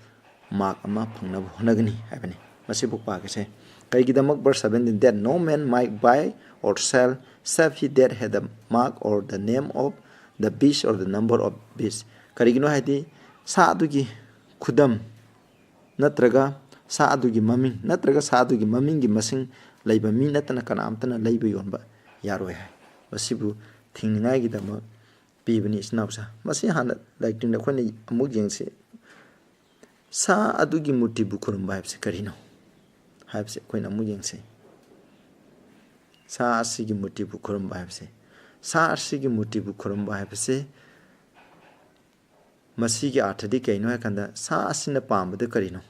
ꯃꯥꯔꯛ ꯑꯃ ꯐꯪꯅꯕ ꯍꯣꯠꯅꯒꯅꯤ ꯍꯥꯏꯕꯅꯤ꯫ ꯃꯁꯤꯕꯨ ꯄꯥꯒꯦꯁꯦ꯫ ꯀꯔꯤꯒꯤꯗꯃꯛ? Verse seventeen, that no man might buy or sell, save he that had the mark or the name of the beast or the number of beast. ꯀꯔꯤꯒꯤꯅꯣ ꯍꯥꯏꯗꯤ, ꯁꯥ ꯑꯗꯨꯒꯤ ꯈꯨꯗꯝ ꯅꯠꯇ꯭ꯔꯒ ꯁꯥ ꯑꯗꯨꯒꯤ ꯃꯃꯤꯡ ꯅꯠꯇ꯭ꯔꯒ ꯁꯥ ꯑꯗꯨꯒꯤ ꯃꯃꯤꯡꯒꯤ ꯃꯁꯤꯡ ꯂꯩꯕ ꯃꯤ ꯅꯠꯇꯅ ꯀꯅꯥꯝꯇꯅ ꯂꯩꯕ ꯌꯣꯟꯕ ꯌꯥꯔꯣꯏ ꯍꯥꯏ꯫ ꯃꯁꯤꯕꯨ ꯊꯤꯡꯅꯤꯡꯉꯥꯏꯒꯤꯗꯃꯛ ꯄꯤꯕꯅꯤ, ꯏꯆꯤꯟ ꯏꯅꯥꯎꯁꯦ꯫ ꯃꯁꯤ ꯍꯥꯟꯅ ꯂꯥꯏꯔꯤꯛꯇꯨꯅ ꯑꯩꯈꯣꯏꯅ ꯑꯃꯨꯛ ꯌꯦꯡꯁꯤ꯫ ꯁꯥ ꯑꯗꯨꯒꯤ ꯃꯨꯔꯇꯤꯕꯨ ꯈꯨꯔꯨꯝꯕ ꯍꯥꯏꯕꯁꯤ ꯀꯔꯤꯅꯣ ꯍꯥꯏꯕꯁꯤ ꯑꯩꯈꯣꯏꯅ ꯑꯃꯨꯛ ꯌꯦꯡꯁꯤ꯫ ꯁꯥ ꯑꯁꯤꯒꯤ ꯃꯨꯔꯇꯤꯕꯨ ꯈꯨꯔꯨꯝꯕ ꯍꯥꯏꯕꯁꯦ, ꯁꯥ ꯑꯁꯤꯒꯤ ꯃꯨꯔꯇꯤꯕꯨ ꯈꯨꯔꯨꯝꯕ ꯍꯥꯏꯕꯁꯦ ꯃꯁꯤꯒꯤ ꯑꯥꯔꯊꯗꯤ ꯀꯩꯅꯣ ꯍꯥꯏ ꯀꯥꯟꯗ, ꯁꯥ ꯑꯁꯤꯅ ꯄꯥꯝꯕꯗꯨ ꯀꯔꯤꯅꯣ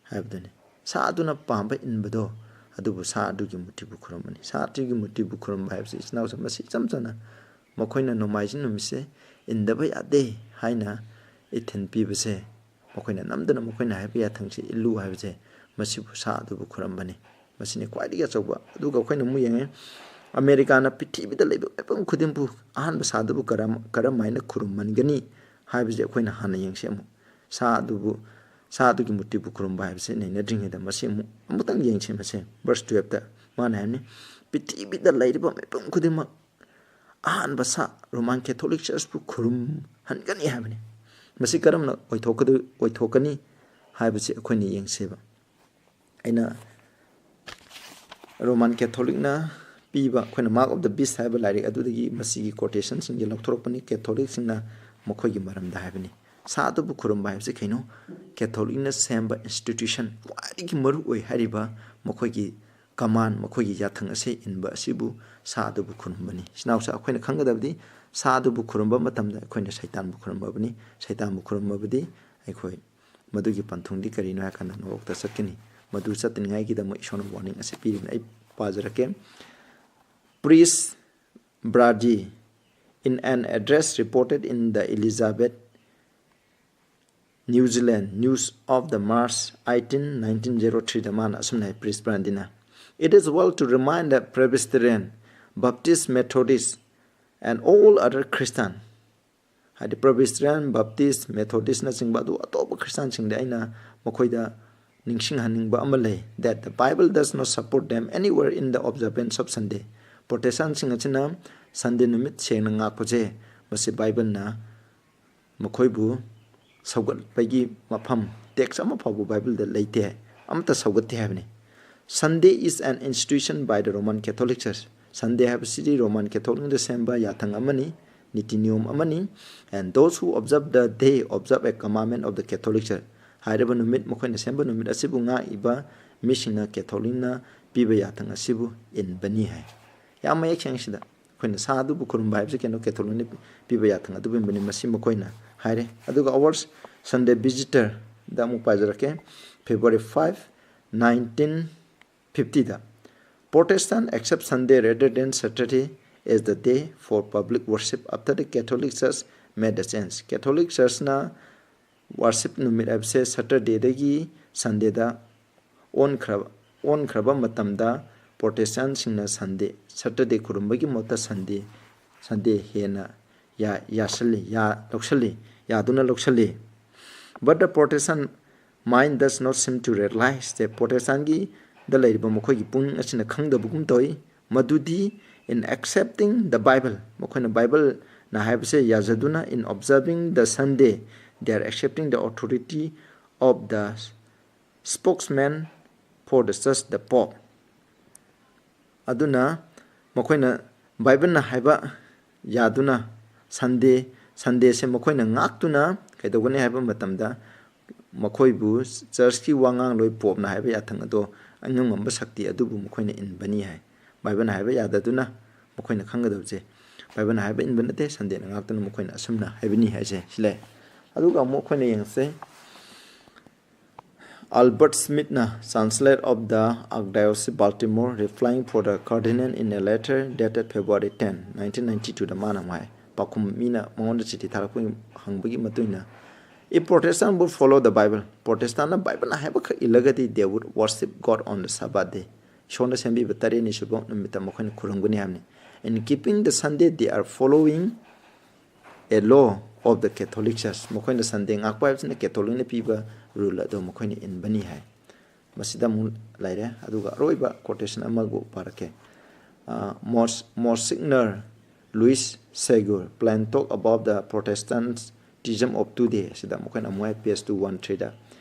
ꯍꯥꯏꯕꯗꯨꯅꯤ꯫ ꯁꯥ ꯑꯗꯨꯅ ꯄꯥꯝꯕ ꯏꯟꯕꯗꯣ, ꯑꯗꯨꯕꯨ ꯁꯥ ꯑꯗꯨꯒꯤ ꯃꯨꯔꯇꯤꯕꯨ ꯈꯨꯔꯨꯝꯕꯅꯤ꯫ ꯁꯥ ꯑꯗꯨꯒꯤ ꯃꯨꯔꯇꯤꯕꯨ ꯈꯨꯔꯨꯝꯕ ꯍꯥꯏꯕꯁꯤ, ꯏꯆꯤꯟ ꯏꯅꯥꯎꯁꯤꯡ, ꯃꯁꯤ ꯏꯆꯝ ꯆꯝꯅ ꯃꯈꯣꯏꯅ ꯅꯣꯡꯃꯥꯏꯖꯤꯡ ꯅꯨꯃꯤꯠꯁꯦ ꯏꯟꯗꯕ ꯌꯥꯗꯦ ꯍꯥꯏꯅ ꯏꯊꯤꯟ ꯄꯤꯕꯁꯦ, ꯃꯈꯣꯏꯅ ꯅꯝꯗꯅ ꯃꯈꯣꯏꯅ ꯍꯥꯏꯕ ꯌꯥꯊꯪꯁꯤ ꯏꯜꯂꯨ ꯍꯥꯏꯕꯁꯦ, ꯃꯁꯤꯕꯨ ꯁꯥ ꯑꯗꯨꯕꯨ ꯈꯨꯔꯝꯕꯅꯤ꯫ ꯃꯁꯤꯅꯤ ꯈ꯭ꯋꯥꯏꯗꯒꯤ ꯑꯆꯧꯕ꯫ ꯑꯗꯨꯒ ꯑꯩꯈꯣꯏꯅ ꯑꯃꯨꯛ ꯌꯦꯡꯉꯦ, ꯑꯃꯦꯔꯤꯀꯥꯅ ꯄ꯭ꯔꯤꯊꯤꯕꯤꯗ ꯂꯩꯕ ꯃꯤꯄꯨꯝ ꯈꯨꯗꯤꯡꯕꯨ ꯑꯍꯥꯟꯕ ꯁꯥ ꯑꯗꯨꯕꯨ ꯀꯔꯝ-, ꯀꯔꯝꯍꯥꯏꯅ ꯈꯨꯔꯨꯝꯍꯟꯒꯅꯤ ꯍꯥꯏꯕꯁꯦ ꯑꯩꯈꯣꯏꯅ ꯍꯥꯟꯅ ꯌꯦꯡꯁꯤ ꯑꯃꯨꯛ꯫ ꯁꯥ ꯑꯗꯨꯕꯨ, ꯁꯥ ꯑꯗꯨꯒꯤ ꯃꯨꯔꯇꯤꯕꯨ ꯈꯨꯔꯨꯝꯕ ꯍꯥꯏꯕꯁꯦ ꯅꯩꯅꯗ꯭ꯔꯤꯉꯩꯗ ꯃꯁꯤ ꯑꯃꯨꯛ, ꯑꯃꯨꯛꯇꯪ ꯌꯦꯡꯁꯤ꯫ ꯃꯁꯦ verse twelveꯇ ꯃꯥꯅ ꯍꯥꯏꯕꯅꯤ, ꯄ꯭ꯔꯤꯊꯤꯕꯤꯗ ꯂꯩꯔꯤꯕ ꯃꯤꯄꯨꯝ ꯈꯨꯗꯤꯡꯃꯛ ꯑꯍꯥꯟꯕ ꯁꯥ ꯔꯣꯃꯥꯟ ꯀꯦꯊꯣꯂꯤꯛ ꯆꯔꯆꯄꯨ ꯈꯨꯔꯨꯝꯍꯟꯒꯅꯤ ꯍꯥꯏꯕꯅꯤ꯫ ꯃꯁꯤ ꯀꯔꯝꯅ ꯑꯣꯏꯊꯣꯛꯀꯗ-, ꯑꯣꯏꯊꯣꯛꯀꯅꯤ ꯍꯥꯏꯕꯁꯤ ꯑꯩꯈꯣꯏꯅ ꯌꯦꯡꯁꯦꯕ꯫ ꯑꯩꯅ Roman Catholicꯅ ꯄꯤꯕ ꯑꯩꯈꯣꯏꯅ Mark of the Beast ꯍꯥꯏꯕ ꯂꯥꯏꯔꯤꯛ ꯑꯗꯨꯗꯒꯤ ꯃꯁꯤꯒꯤ quotationꯁꯤꯡꯁꯦ ꯂꯧꯊꯣꯔꯛꯄꯅꯤ꯫ Catholicꯁꯤꯡꯅ ꯃꯈꯣꯏꯒꯤ ꯃꯔꯝꯗ ꯍꯥꯏꯕꯅꯤ꯫ ꯁꯥ ꯑꯗꯨꯕꯨ ꯈꯨꯔꯨꯝꯕ ꯍꯥꯏꯕꯁꯤ ꯀꯩꯅꯣ? Catholicꯅ ꯁꯦꯝꯕ institution, ꯈ꯭ꯋꯥꯏꯗꯒꯤ ꯃꯔꯨ ꯑꯣꯏ ꯍꯥꯏꯔꯤꯕ ꯃꯈꯣꯏꯒꯤ command, ꯃꯈꯣꯏꯒꯤ ꯌꯥꯊꯪ ꯑꯁꯦ ꯏꯟꯕ ꯑꯁꯤꯕꯨ ꯁꯥ ꯑꯗꯨꯕꯨ ꯈꯨꯔꯨꯝꯕꯅꯤ꯫ ꯏꯆꯤꯟ ꯏꯅꯥꯎꯁꯦ ꯑꯩꯈꯣꯏꯅ ꯈꯪꯒꯗꯕꯗꯤ ꯁꯥ ꯑꯗꯨꯕꯨ ꯈꯨꯔꯨꯝꯕ ꯃꯇꯝꯗ ꯑꯩꯈꯣꯏꯅ ꯁꯩꯇꯥꯟꯕꯨ ꯈꯨꯔꯨꯝꯕꯕꯅꯤ꯫ ꯁꯩꯇꯥꯟꯕꯨ ꯈꯨꯔꯨꯝꯕꯕꯗꯤ ꯑꯩꯈꯣꯏ ꯃꯗꯨꯒꯤ ꯄꯟꯊꯨꯡꯗꯤ ꯀꯔꯤꯅꯣ ꯍꯥꯏ ꯀꯥꯟꯗ ꯅꯔꯣꯛꯇ ꯆꯠꯀꯅꯤ꯫ ꯃꯗꯨ ꯆꯠꯇꯅꯤꯡꯉꯥꯏꯒꯤꯗꯃꯛ ꯏꯁꯣꯔꯅ warning ꯑꯁꯤ ꯄꯤꯔꯤꯕꯅꯤ꯫ ꯑꯩ ꯄꯥꯖꯔꯛꯀꯦ꯫ Priest Brady, in an address reported in the Elizabeth New Zealand News of the March eighteen, nineteen oh threeꯗ ꯃꯥꯅ ꯑꯁꯨꯝꯅ ꯍꯥꯏ, Priest Bradyꯅ, "It is well to remind the Presbyterian, Baptist, Methodist, and all other Christian," ꯍꯥꯏꯗꯤ Presbyterian, Baptist, Methodistꯅꯆꯤꯡꯕ ꯑꯗꯨ ꯑꯇꯣꯞꯄ ꯈ꯭ꯔꯤꯁꯇꯥꯟꯁꯤꯡꯗ ꯑꯩꯅ ꯃꯈꯣꯏꯗ ꯅꯤꯡꯁꯤꯡꯍꯟꯅꯤꯡꯕ ꯑꯃ ꯂꯩ, that the Bible does not support them anywhere in the observance of Sunday. Protestantꯁꯤꯡ ꯑꯁꯤꯅ Sunday ꯅꯨꯃꯤꯠ ꯁꯦꯡꯅ ꯉꯥꯛꯄꯁꯦ ꯃꯁꯤ ꯕꯥꯏꯕꯜꯅ ꯃꯈꯣꯏꯕꯨ ꯁꯧꯒꯠꯄꯒꯤ ꯃꯐꯝ, text ꯑꯃ ꯐꯥꯎꯕ ꯕꯥꯏꯕꯜꯗ ꯂꯩꯇꯦ, ꯑꯃꯠꯇ ꯁꯧꯒꯠꯇꯦ ꯍꯥꯏꯕꯅꯤ꯫ Sunday is an institution by the Roman Catholic Church. Sunday ꯍꯥꯏꯕꯁꯤꯗꯤ Roman Catholicꯅ ꯁꯦꯝꯕ ꯌꯥꯊꯪ ꯑꯃꯅꯤ, ꯅꯤꯇꯤ ꯅꯤꯌꯣꯝ ꯑꯃꯅꯤ꯫ And those who observe the day observe a commandment of the Catholic Church. ꯍꯥꯏꯔꯤꯕ ꯅꯨꯃꯤꯠ, ꯃꯈꯣꯏꯅ ꯁꯦꯝꯕ ꯅꯨꯃꯤꯠ ꯑꯁꯤꯕꯨ ꯉꯥꯛꯏꯕ ꯃꯤꯁꯤꯡꯅ Catholicꯅ ꯄꯤꯕ ꯌꯥꯊꯪ ꯑꯁꯤꯕꯨ ꯏꯟꯕꯅꯤ ꯍꯥꯏ꯫ ꯌꯥꯝ ꯃꯌꯦꯛ ꯁꯦꯡꯉꯤ ꯁꯤꯗ꯫ ꯑꯩꯈꯣꯏꯅ ꯁꯥ ꯑꯗꯨꯕꯨ ꯈꯨꯔꯨꯝꯕ ꯍꯥꯏꯕꯁꯤ ꯀꯩꯅꯣ? Catholicꯅ ꯄꯤꯕ ꯌꯥꯊꯪ ꯑꯗꯨꯕꯨ ꯏꯟꯕꯅꯤ, ꯃꯁꯤ ꯃꯈꯣꯏꯅ ꯍꯥꯏꯔꯦ꯫ ꯑꯗꯨꯒ Our Sunday Visitorꯗ ꯑꯃꯨꯛ ꯄꯥꯖꯔꯛꯀꯦ꯫ February five, nineteen fiftyꯗ, "Protestant accept Sunday rather than Saturday as the day for public worship after the Catholic Church made the change." Catholic Churchꯅ worship ꯅꯨꯃꯤꯠ ꯍꯥꯏꯕꯁꯦ Saturdayꯗꯒꯤ Sundayꯗ ꯑꯣꯟꯈ꯭ꯔꯕ, ꯑꯣꯟꯈ꯭ꯔꯕ ꯃꯇꯝꯗ Protestantꯁꯤꯡꯅ Sunday, Saturday ꯈꯨꯔꯨꯝꯕꯒꯤ ꯃꯍꯨꯠꯇ Sunday, Sunday ꯍꯦꯟꯅ ꯌꯥ-, ꯌꯥꯁꯜꯂꯤ, ꯌꯥ-, ꯂꯧꯁꯜꯂꯤ, ꯌꯥꯗꯨꯅ ꯂꯧꯁꯜꯂꯤ꯫ But the Protestant mind does not seem to realize that Protestantꯒꯤꯗ ꯂꯩꯔꯤꯕ ꯃꯈꯣꯏꯒꯤ ꯄꯨꯛꯅꯤꯡ ꯑꯁꯤꯅ ꯈꯪꯗꯕꯒꯨꯝ ꯇꯧꯏ, ꯃꯗꯨꯗꯤ in accepting the Bible, ꯃꯈꯣꯏꯅ ꯕꯥꯏꯕꯜꯅ ꯍꯥꯏꯕꯁꯦ ꯌꯥꯖꯗꯨꯅ, in observing the Sunday, they are accepting the authority of the spokesman for the church, the Pope. ꯑꯗꯨꯅ ꯃꯈꯣꯏꯅ ꯕꯥꯏꯕꯜꯅ ꯍꯥꯏꯕ ꯌꯥꯗꯨꯅ ꯁꯟꯗꯦ ꯁꯟꯗꯦꯁꯦ ꯃꯈꯣꯏꯅ ꯉꯥꯛꯇꯨꯅ ꯀꯩꯗꯧꯒꯅꯤ ꯍꯥꯏꯕ ꯃꯇꯝꯗ ꯃꯈꯣꯏꯕꯨ ꯆꯔꯆꯀꯤ ꯋꯥꯉꯥꯡꯂꯣꯏ ꯄꯣꯞꯅ ꯍꯥꯏꯕ ꯌꯥꯊꯪ ꯑꯗꯣ ꯑꯉꯝ ꯉꯝꯕ ꯁꯛꯇꯤ ꯑꯗꯨꯕꯨ ꯃꯈꯣꯏꯅ ꯏꯟꯕꯅꯤ ꯍꯥꯏ꯫ ꯕꯥꯏꯕꯜꯅ ꯍꯥꯏꯕ ꯌꯥꯗꯗꯨꯅ ꯃꯈꯣꯏꯅ ꯈꯪꯒꯗꯕꯁꯦ ꯕꯥꯏꯕꯜꯅ ꯍꯥꯏꯕ ꯏꯟꯕ ꯅꯠꯇꯦ, ꯁꯟꯗꯦꯅ ꯉꯥꯛꯇꯨꯅ ꯃꯈꯣꯏꯅ ꯑꯁꯨꯝꯅ ꯍꯥꯏꯕꯅꯤ ꯍꯥꯏꯁꯦ ꯁꯤ ꯂꯩ꯫ ꯑꯗꯨꯒ ꯑꯃꯨꯛ ꯑꯩꯈꯣꯏꯅ ꯌꯦꯡꯁꯦ, Albert ꯁ꯭ꯃꯤꯠꯅ, Chancellor of the Archdiocese Baltimore, replying for the Cardinal in a letter dated February ten, nineteen ninety-two ꯗ ꯃꯥꯅ ꯑꯃꯨꯛ ꯍꯥꯏ, ꯄꯥꯎꯈꯨꯝ ꯃꯤꯅ ꯃꯉꯣꯟꯗ ꯆꯤꯊꯤ ꯊꯥꯔꯛꯄꯒꯤ ꯍꯪꯕꯒꯤ ꯃꯇꯨꯡ ꯏꯟꯅ, "If Protestant would follow the Bible, ꯄ꯭ꯔꯣꯇꯦꯁꯇꯥꯟꯅ ꯕꯥꯏꯕꯜꯅ ꯍꯥꯏꯕꯈꯛ ꯏꯜꯂꯒꯗꯤ, they would worship God on the Sabbath day, ꯏꯁꯣꯔꯅ ꯁꯦꯝꯕꯤꯕ ꯇꯔꯦꯠꯅꯤ ꯁꯨꯕ ꯅꯨꯃꯤꯠꯇ ꯃꯈꯣꯏꯅ ꯈꯨꯔꯨꯝꯒꯅꯤ ꯍꯥꯏꯕꯅꯤ꯫ In keeping the Sunday, they are following a law of the Catholic Church." ꯃꯈꯣꯏꯅ ꯁꯟꯗꯦ ꯉꯥꯛꯄ ꯍꯥꯏꯕꯁꯤꯅ ꯀꯦꯊꯣꯂꯤꯛꯅ ꯄꯤꯕ ꯔꯨꯜ ꯑꯗꯨ ꯃꯈꯣꯏꯅ ꯏꯟꯕꯅꯤ ꯍꯥꯏ꯫ ꯃꯁꯤꯗ ꯑꯃꯨꯛ ꯂꯩꯔꯦ꯫ ꯑꯗꯨꯒ ꯑꯔꯣꯏꯕ ꯀꯣꯇꯦꯁꯟ ꯑꯃꯕꯨ ꯄꯥꯔꯛꯀꯦ꯫ Monsignor Louis Segur, Plain Talk About the Protestantism of Today, ꯑꯁꯤꯗ ꯃꯈꯣꯏꯅ ꯑꯃꯨꯛ ꯍꯥꯏ, ꯄꯦꯖ ꯇꯨ ꯋꯥꯟ ꯊ꯭ꯔꯤꯗ,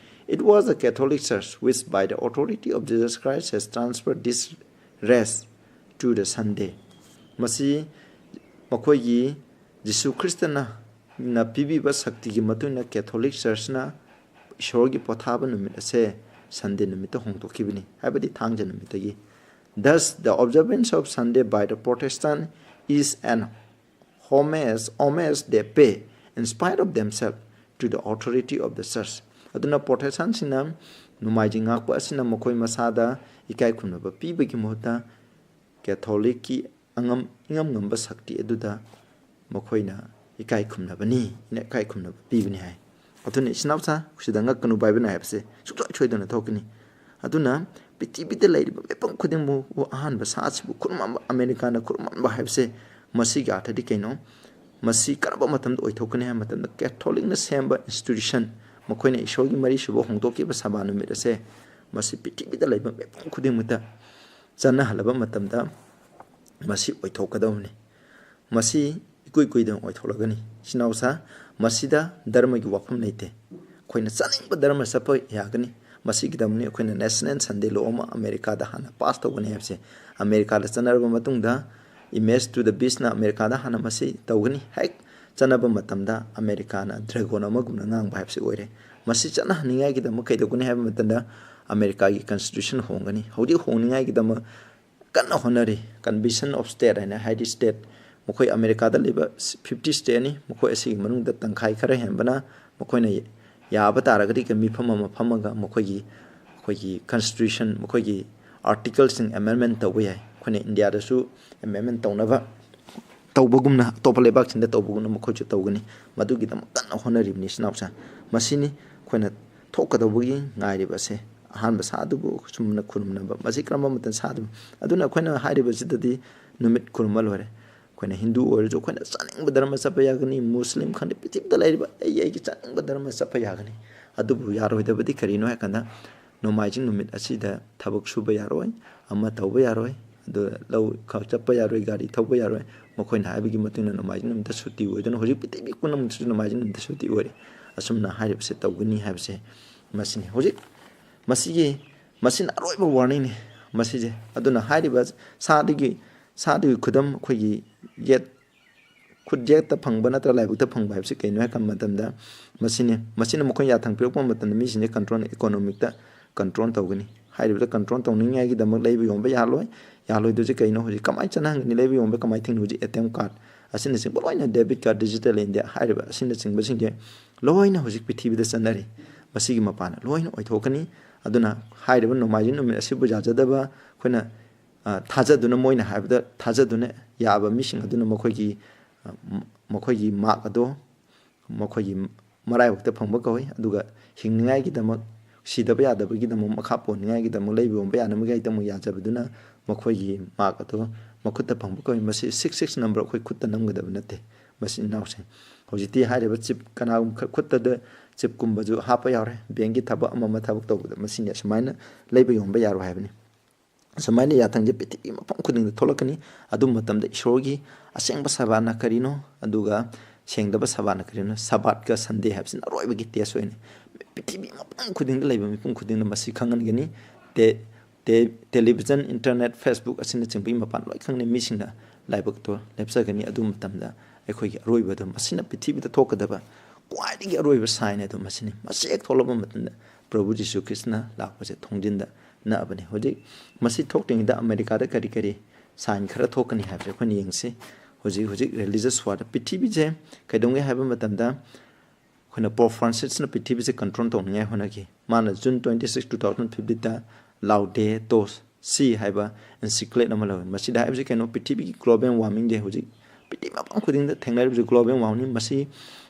"It was the Catholic Church which, by the authority of Jesus Christ, has transferred this rest to the Sunday." ꯃꯁꯤ ꯃꯈꯣꯏꯒꯤ ꯖꯤꯁꯨ ꯈ꯭ꯔꯤꯁꯇꯅ ꯅ ꯄꯤꯕꯤꯕ ꯁꯛꯇꯤꯒꯤ ꯃꯇꯨꯡ ꯏꯟꯅ ꯀꯦꯊꯣꯂꯤꯛ ꯆꯔꯆꯅ ꯏꯁꯣꯔꯒꯤ ꯄꯣꯊꯥꯕ ꯅꯨꯃꯤꯠ ꯑꯁꯦ ꯁꯟꯗꯦ ꯅꯨꯃꯤꯠꯇ ꯍꯣꯡꯗꯣꯛꯈꯤꯕꯅꯤ, ꯍꯥꯏꯕꯗꯤ ꯊꯥꯡꯖ ꯅꯨꯃꯤꯠꯇꯒꯤ꯫ Thus, the observance of Sunday by the Protestant is an homage, homage they pay, in spite of themselves, to the authority of the Church. ꯑꯗꯨꯅ ꯄ꯭ꯔꯣꯇꯦꯁꯇꯥꯟꯁꯤꯡꯅ ꯅꯣꯡꯃꯥꯏꯖꯤꯡ ꯉꯥꯛꯄ ꯑꯁꯤꯅ ꯃꯈꯣꯏ ꯃꯁꯥꯗ ꯏꯀꯥꯏ ꯈꯨꯝꯅꯕ ꯄꯤꯕꯒꯤ ꯃꯍꯨꯠꯇ ꯀꯦꯊꯣꯂꯤꯛꯀꯤ ꯑꯉꯝ ꯏꯉꯝ ꯉꯝꯕ ꯁꯛꯇꯤ ꯑꯗꯨꯗ ꯃꯈꯣꯏꯅ ꯏꯀꯥꯏ ꯈꯨꯝꯅꯕꯅꯤ, ꯏꯀꯥꯏ ꯈꯨꯝꯅꯕ ꯄꯤꯕꯅꯤ ꯍꯥꯏ꯫ ꯑꯗꯨꯅ ꯏꯆꯤꯟ ꯏꯅꯥꯎꯁꯥ, ꯁꯤꯗ ꯉꯛꯀꯅꯨ, ꯕꯥꯏꯕꯜꯅ ꯍꯥꯏꯕꯁꯦ ꯁꯨꯡꯁꯣꯏ ꯁꯣꯏꯗꯅ ꯊꯣꯛꯀꯅꯤ꯫ ꯑꯗꯨꯅ ꯄ꯭ꯔꯤꯊꯤꯕꯤꯗ ꯂꯩꯔꯤꯕ ꯃꯤꯄꯨꯝ ꯈꯨꯗꯤꯡꯃꯛꯄꯨ ꯑꯍꯥꯟꯕ ꯁꯥꯁꯤꯕꯨ ꯈꯨꯔꯨꯝꯃꯝꯕ, ꯑꯃꯦꯔꯤꯀꯥꯅ ꯈꯨꯔꯨꯝꯃꯝꯕ ꯍꯥꯏꯕꯁꯦ, ꯃꯁꯤꯒꯤ ꯑꯥꯔꯊꯗꯤ ꯀꯩꯅꯣ? ꯃꯁꯤ ꯀꯔꯝꯕ ꯃꯇꯝꯗ ꯑꯣꯏꯊꯣꯛꯀꯅꯤ ꯍꯥꯏꯕ ꯃꯇꯝꯗ, ꯀꯦꯊꯣꯂꯤꯛꯅ ꯁꯦꯝꯕ ꯏꯟꯁꯇꯤꯇ꯭ꯌꯨꯁꯟ, ꯃꯈꯣꯏꯅ ꯏꯁꯣꯔꯒꯤ ꯃꯔꯤꯁꯨꯕ ꯍꯣꯡꯗꯣꯛꯈꯤꯕ ꯁꯕꯥ ꯅꯨꯃꯤꯠ ꯑꯁꯦ, ꯃꯁꯤ ꯄ꯭ꯔꯤꯊꯤꯕꯤꯗ ꯂꯩꯕ ꯃꯤꯄꯨꯝ ꯈꯨꯗꯤꯡꯃꯛꯇ ꯆꯠꯅꯍꯜꯂꯕ ꯃꯇꯝꯗ ꯃꯁꯤ ꯑꯣꯏꯊꯣꯛꯀꯗꯕꯅꯤ꯫ ꯃꯁꯤ ꯏꯀꯨꯏ ꯀꯨꯏꯗꯅ ꯑꯣꯏꯊꯣꯛꯂꯒꯅꯤ꯫ ꯏꯆꯤꯟ ꯏꯅꯥꯎꯁꯥ, ꯃꯁꯤꯗ ꯙꯔꯃꯒꯤ ꯋꯥꯐꯝ ꯂꯩꯇꯦ꯫ ꯑꯩꯈꯣꯏꯅ ꯆꯠꯅꯤꯡꯕ ꯙꯔꯃ ꯆꯠꯄ ꯌꯥꯒꯅꯤ꯫ ꯃꯁꯤꯒꯤꯗꯃꯛꯅꯤ ꯑꯩꯈꯣꯏꯅ National Sunday Law ꯑꯃ ꯑꯃꯦꯔꯤꯀꯥꯗ ꯍꯥꯟꯅ ꯄꯥꯁ ꯇꯧꯒꯅꯤ ꯍꯥꯏꯕꯁꯦ꯫ ꯑꯃꯦꯔꯤꯀꯥꯗ ꯆꯠꯅꯔꯕ ꯃꯇꯨꯡꯗ, Image to the Beastꯅ ꯑꯃꯦꯔꯤꯀꯥꯗ ꯍꯥꯟꯅ ꯃꯁꯤ ꯇꯧꯒꯅꯤ꯫ ꯍꯦꯛ ꯆꯠꯅꯕ ꯃꯇꯝꯗ ꯑꯃꯦꯔꯤꯀꯥꯅ dragon ꯑꯃꯒꯨꯝꯅ ꯉꯥꯡꯕ ꯍꯥꯏꯕꯁꯤ ꯑꯣꯏꯔꯦ꯫ ꯃꯁꯤ ꯆꯠꯅꯍꯟꯅꯤꯡꯉꯥꯏꯒꯤꯗꯃꯛ ꯀꯩꯗꯧꯒꯅꯤ ꯍꯥꯏꯕ ꯃꯇꯝꯗ, ꯑꯃꯦꯔꯤꯀꯥꯒꯤ constitution ꯍꯣꯡꯒꯅꯤ꯫ ꯍꯧꯖꯤꯛ ꯍꯣꯡꯅꯤꯡꯉꯥꯏꯒꯤꯗꯃꯛ ꯀꯟꯅ ꯍꯣꯠꯅꯔꯤ꯫ Convention of State ꯍꯥꯏꯅ, ꯍꯥꯏꯗꯤ state, ꯃꯈꯣꯏ ꯑꯃꯦꯔꯤꯀꯥꯗ ꯂꯩꯕ fifty stateꯅꯤ꯫ ꯃꯈꯣꯏ ꯑꯁꯤꯒꯤ ꯃꯅꯨꯡꯗ ꯇꯪꯈꯥꯏ ꯈꯔ ꯍꯦꯟꯕꯅ ꯃꯈꯣꯏꯅ ꯌꯥꯕ ꯇꯥꯔꯒꯗꯤ ꯀ-, ꯃꯤꯐꯝ ꯑꯃ ꯐꯝꯃꯒ ꯃꯈꯣꯏꯒꯤ, ꯑꯩꯈꯣꯏꯒꯤ constitution, ꯃꯈꯣꯏꯒꯤ articleꯁꯤꯡ amendment ꯇꯧꯕ ꯌꯥꯏ꯫ ꯑꯩꯈꯣꯏꯅ ꯏꯟꯗꯤꯌꯥꯗꯁꯨ amendment ꯇꯧꯅꯕ ꯇꯧꯕꯒꯨꯝꯅ, ꯑꯇꯣꯞꯄ ꯂꯩꯕꯥꯛꯁꯤꯡꯗ ꯇꯧꯕꯒꯨꯝꯅ ꯃꯈꯣꯏꯁꯨ ꯇꯧꯒꯅꯤ꯫ ꯃꯗꯨꯒꯤꯗꯃꯛ ꯀꯟꯅ ꯍꯣꯠꯅꯔꯤꯕꯅꯤ, ꯏꯆꯤꯟ ꯏꯅꯥꯎꯁꯦ꯫ ꯃꯁꯤꯅꯤ ꯑꯩꯈꯣꯏꯅ ꯊꯣꯛꯀꯗꯧꯕꯒꯤ ꯉꯥꯏꯔꯤꯕꯁꯦ꯫ ꯑꯍꯥꯟꯕ ꯁꯥꯗꯨꯕꯨ ꯑꯁꯨꯝꯅ ꯈꯨꯔꯨꯝꯅꯕ꯫ ꯃꯁꯤ ꯀꯔꯝꯕ ꯃꯇꯝꯗ ꯁꯥꯗꯨꯕꯨ? ꯑꯗꯨꯅ ꯑꯩꯈꯣꯏꯅ ꯍꯥꯏꯔꯤꯕꯁꯤꯗꯗꯤ ꯅꯨꯃꯤꯠ ꯈꯨꯔꯨꯝꯕ ꯂꯣꯏꯔꯦ꯫ ꯑꯩꯈꯣꯏꯅ ꯍꯤꯟꯗꯨ ꯑꯣꯏꯔꯁꯨ ꯑꯩꯈꯣꯏꯅ ꯆꯥꯅꯤꯡꯕ ꯙꯔꯃ ꯆꯠꯄ ꯌꯥꯒꯅꯤ, ꯃꯨꯁꯂꯤꯝ ꯈꯪꯗꯦ, ꯄ꯭ꯔꯤꯊꯤꯕꯤꯗ ꯂꯩꯔꯤꯕ ꯑꯩ ꯑꯩꯒꯤ ꯆꯥꯅꯤꯡꯕ ꯙꯔꯃ ꯆꯠꯄ ꯌꯥꯒꯅꯤ꯫ ꯑꯗꯨꯕꯨ ꯌꯥꯔꯣꯏꯗꯕꯗꯤ ꯀꯔꯤꯅꯣ ꯍꯥꯏ ꯀꯥꯟꯗ, ꯅꯣꯡꯃꯥꯏꯖꯤꯡ ꯅꯨꯃꯤꯠ ꯑꯁꯤꯗ ꯊꯕꯛ ꯁꯨꯕ ꯌꯥꯔꯣꯏ, ꯑꯃ ꯇꯧꯕ ꯌꯥꯔꯣꯏ, ꯑꯗꯨ ꯂꯧ ꯈ-, ꯆꯠꯄ ꯌꯥꯔꯣꯏ, ꯒꯥꯔꯤ ꯊꯧꯕ ꯌꯥꯔꯣꯏ꯫ ꯃꯈꯣꯏꯅ ꯍꯥꯏꯕꯒꯤ ꯃꯇꯨꯡ ꯏꯟꯅ ꯅꯣꯡꯃꯥꯏꯖꯤꯡ ꯅꯨꯃꯤꯠꯇ ꯁꯨꯇꯤ ꯑꯣꯏꯗꯨꯅ ꯍꯧꯖꯤꯛ ꯄ꯭ꯔꯤꯊꯤꯕꯤ ꯄꯨꯝꯅꯃꯛꯇꯁꯨ ꯅꯣꯡꯃꯥꯏꯖꯤꯡ ꯅꯨꯃꯤꯠꯇ ꯁꯨꯇꯤ ꯑꯣꯏꯔꯦ꯫ ꯑꯁꯨꯝꯅ ꯍꯥꯏꯔꯤꯕꯁꯦ ꯇꯧꯒꯅꯤ ꯍꯥꯏꯕꯁꯦ ꯃꯁꯤꯅꯤ꯫ ꯍꯧꯖꯤꯛ ꯃꯁꯤꯒꯤ, ꯃꯁꯤꯅ ꯑꯔꯣꯏꯕ warningꯅꯤ ꯃꯁꯤꯁꯦ꯫ ꯑꯗꯨꯅ ꯍꯥꯏꯔꯤꯕ ꯁꯥꯗꯨꯒꯤ, ꯁꯥꯗꯨꯒꯤ ꯈꯨꯗꯝ ꯑꯩꯈꯣꯏꯒꯤ ꯌꯦꯠ, ꯈꯨꯠ ꯌꯦꯠꯇ ꯐꯪꯕ ꯅꯠꯇ꯭ꯔꯒ ꯂꯥꯏꯕꯛꯇ ꯐꯪꯕ ꯍꯥꯏꯕꯁꯤ ꯀꯩꯅꯣ ꯍꯥꯏꯕ ꯃꯇꯝꯗ ꯃꯁꯤꯅꯤ꯫ ꯃꯁꯤꯅ ꯃꯈꯣꯏꯅ ꯌꯥꯊꯪ ꯄꯤꯔꯛꯄ ꯃꯇꯝꯗ ꯃꯤꯁꯤꯡꯁꯦ control, economicꯇ control ꯇꯧꯒꯅꯤ꯫ ꯍꯥꯏꯔꯤꯕꯗ control ꯇꯧꯅꯤꯡꯉꯥꯏꯒꯤꯗꯃꯛ ꯂꯩꯕ ꯌꯣꯟꯕ ꯌꯥꯍꯜꯂꯣꯏ꯫ ꯌꯥꯍꯜꯂꯣꯏꯗꯣꯏꯁꯦ ꯀꯩꯅꯣ? ꯍꯧꯖꯤꯛ ꯀꯃꯥꯏꯅ ꯆꯠꯅꯍꯟꯒꯅꯤ? ꯂꯩꯕ ꯌꯣꯟꯕ ꯀꯃꯥꯏꯅ ꯊꯤꯡꯅꯤ? ꯍꯧꯖꯤꯛ ATM card ꯑꯁꯤꯅꯆꯤꯡꯕ ꯂꯣꯏꯅ, debit card, Digital India ꯍꯥꯏꯔꯤꯕ ꯑꯁꯤꯅꯆꯤꯡꯕꯁꯤꯡꯁꯦ ꯂꯣꯏꯅ ꯍꯧꯖꯤꯛ ꯄ꯭ꯔꯤꯊꯤꯕꯤꯗ ꯆꯠꯅꯔꯤ꯫ ꯃꯁꯤꯒꯤ ꯃꯄꯥꯟꯅ ꯂꯣꯏꯅ ꯑꯣꯏꯊꯣꯛꯀꯅꯤ꯫ ꯑꯗꯨꯅ ꯍꯥꯏꯔꯤꯕ ꯅꯣꯡꯃꯥꯏꯖꯤꯡ ꯅꯨꯃꯤꯠ ꯑꯁꯤꯕꯨ ꯌꯥꯖꯗꯕ ꯑꯩꯈꯣꯏꯅ, ꯑ, ꯊꯥꯖꯗꯨꯅ, ꯃꯣꯏꯅ ꯍꯥꯏꯕꯗ ꯊꯥꯖꯗꯨꯅ ꯌꯥꯕ ꯃꯤꯁꯤꯡ ꯑꯗꯨꯅ ꯃꯈꯣꯏꯒꯤ, ꯑ, ꯃ-, ꯃꯈꯣꯏꯒꯤ ꯃꯥꯔꯛ ꯑꯗꯣ ꯃꯈꯣꯏꯒꯤ ꯃꯔꯥꯏꯕꯛꯇ ꯐꯪꯕ ꯀꯧꯏ꯫ ꯑꯗꯨꯒ ꯍꯤꯡꯅꯤꯡꯉꯥꯏꯒꯤꯗꯃꯛ, ꯁꯤꯗꯕ ꯌꯥꯗꯕꯒꯤꯗꯃꯛ, ꯃꯈꯥ ꯄꯣꯟꯅꯤꯡꯉꯥꯏꯒꯤꯗꯃꯛ, ꯂꯩꯕ ꯌꯣꯟꯕ ꯌꯥꯅꯕꯒꯤꯗꯃꯛ ꯌꯥꯖꯕꯗꯨꯅ ꯃꯈꯣꯏꯒꯤ ꯃꯥꯔꯛ ꯑꯗꯣ ꯃꯈꯨꯠꯇ ꯐꯪꯕ ꯀꯧꯏ꯫ ꯃꯁꯤ six six number ꯑꯩꯈꯣꯏ ꯈꯨꯠꯇ ꯅꯝꯒꯗꯕ ꯅꯠꯇꯦ, ꯃꯆꯤꯟ ꯏꯅꯥꯎꯁꯤꯡ꯫ ꯍꯧꯖꯤꯛꯇꯤ ꯍꯥꯏꯔꯤꯕ chip, ꯀꯅꯥꯒꯨꯝꯕ ꯈꯔ ꯈꯨꯠꯇꯗ chipꯀꯨꯝꯕꯁꯨ ꯍꯥꯞꯄ ꯌꯥꯎꯔꯦ꯫ Bankꯀꯤ ꯊꯕꯛ ꯑꯃ ꯑꯃ ꯊꯕꯛ ꯇꯧꯕꯗ ꯃꯁꯤꯅꯤ ꯑꯁꯨꯃꯥꯏꯅ ꯂꯩꯕ ꯌꯣꯟꯕ ꯌꯥꯔꯣꯏ ꯍꯥꯏꯕꯅꯤ꯫ ꯑꯁꯨꯃꯥꯏꯅ ꯌꯥꯊꯪꯁꯦ ꯄ꯭ꯔꯤꯊꯤꯕꯤ ꯃꯐꯝ ꯈꯨꯗꯤꯡꯗ ꯊꯣꯛꯂꯛꯀꯅꯤ꯫ ꯑꯗꯨ ꯃꯇꯝꯗ ꯏꯁꯣꯔꯒꯤ ꯑꯁꯦꯡꯕ ꯁꯕꯥꯠꯅ ꯀꯔꯤꯅꯣ, ꯑꯗꯨꯒ ꯁꯦꯡꯗꯕ ꯁꯕꯥꯠꯅ ꯀꯔꯤꯅꯣ? ꯁꯕꯥꯠꯀ Sunday ꯍꯥꯏꯕꯁꯤꯅ ꯑꯔꯣꯏꯕꯒꯤ test ꯑꯣꯏꯅ ꯄ꯭ꯔꯤꯊꯤꯕꯤ ꯃꯐꯝ ꯈꯨꯗꯤꯡꯗ ꯂꯩꯕ ꯃꯤꯄꯨꯝ ꯈꯨꯗꯤꯡꯗ ꯃꯁꯤ ꯈꯪꯍꯟꯒꯅꯤ꯫ ꯇꯦ-, ꯇꯦ-, television, internet, Facebook ꯑꯁꯤꯅꯆꯤꯡꯕꯒꯤ ꯃꯄꯥꯟ ꯂꯣꯏ ꯈꯪꯅꯩ꯫ ꯃꯤꯁꯤꯡꯅ ꯂꯥꯏꯕꯛꯇꯣ ꯂꯦꯞꯆꯒꯅꯤ꯫ ꯑꯗꯨ ꯃꯇꯝꯗ ꯑꯩꯈꯣꯏꯒꯤ ꯑꯔꯣꯏꯕꯗꯣ, ꯃꯁꯤꯅ ꯄ꯭ꯔꯤꯊꯤꯕꯤꯗ ꯊꯣꯛꯀꯗꯕ ꯈ꯭ꯋꯥꯏꯗꯒꯤ ꯑꯔꯣꯏꯕ sign ꯑꯗꯣ ꯃꯁꯤꯅꯤ꯫ ꯃꯁꯤ ꯍꯦꯛ ꯊꯣꯛꯂꯛꯄ ꯃꯇꯝꯗ ꯄ꯭ꯔꯚꯨ ꯖꯤꯁꯨ ꯈ꯭ꯔꯤꯁꯅ ꯂꯥꯛꯄꯁꯦ ꯊꯣꯡꯖꯤꯟꯗ ꯅꯛꯑꯕꯅꯤ꯫ ꯍꯧꯖꯤꯛ ꯃꯁꯤ ꯊꯣꯛꯇ꯭ꯔꯤꯉꯩꯗ ꯑꯃꯦꯔꯤꯀꯥꯗ ꯀꯔꯤ ꯀꯔꯤ sign ꯈꯔ ꯊꯣꯛꯀꯅꯤ ꯍꯥꯏꯕꯁꯦ ꯑꯩꯈꯣꯏꯅ ꯌꯦꯡꯁꯤ꯫ ꯍꯧꯖꯤꯛ ꯍꯧꯖꯤꯛ religious war ꯗ ꯄ꯭ꯔꯤꯊꯤꯕꯤꯁꯦ ꯀꯩꯗꯧꯉꯩ ꯍꯥꯏꯕ ꯃꯇꯝꯗ ꯑꯩꯈꯣꯏꯅ ꯄꯣꯞ ꯐ꯭ꯔꯥꯟꯁꯤꯁꯅ ꯄ꯭ꯔꯤꯊꯤꯕꯤꯁꯦ control ꯇꯧꯅꯤꯡꯉꯥꯏ ꯍꯣꯠꯅꯈꯤ꯫ ꯃꯥꯅ June twenty six, two thousand fifteen ꯗ Laudato Si ꯍꯥꯏꯕ encyclical ꯑꯃ ꯂꯧꯏ꯫ ꯃꯁꯤꯗ ꯍꯥꯏꯕꯁꯤ ꯀꯩꯅꯣ? ꯄ꯭ꯔꯤꯊꯤꯕꯤꯒꯤ global warming ꯁꯦ ꯍꯧꯖꯤꯛ ꯄ꯭ꯔꯤꯊꯤꯕꯤ ꯃꯐꯝ ꯈꯨꯗꯤꯡꯗ ꯊꯦꯡꯅꯔꯤꯕꯁꯤ global warming꯫ ꯃꯁꯤ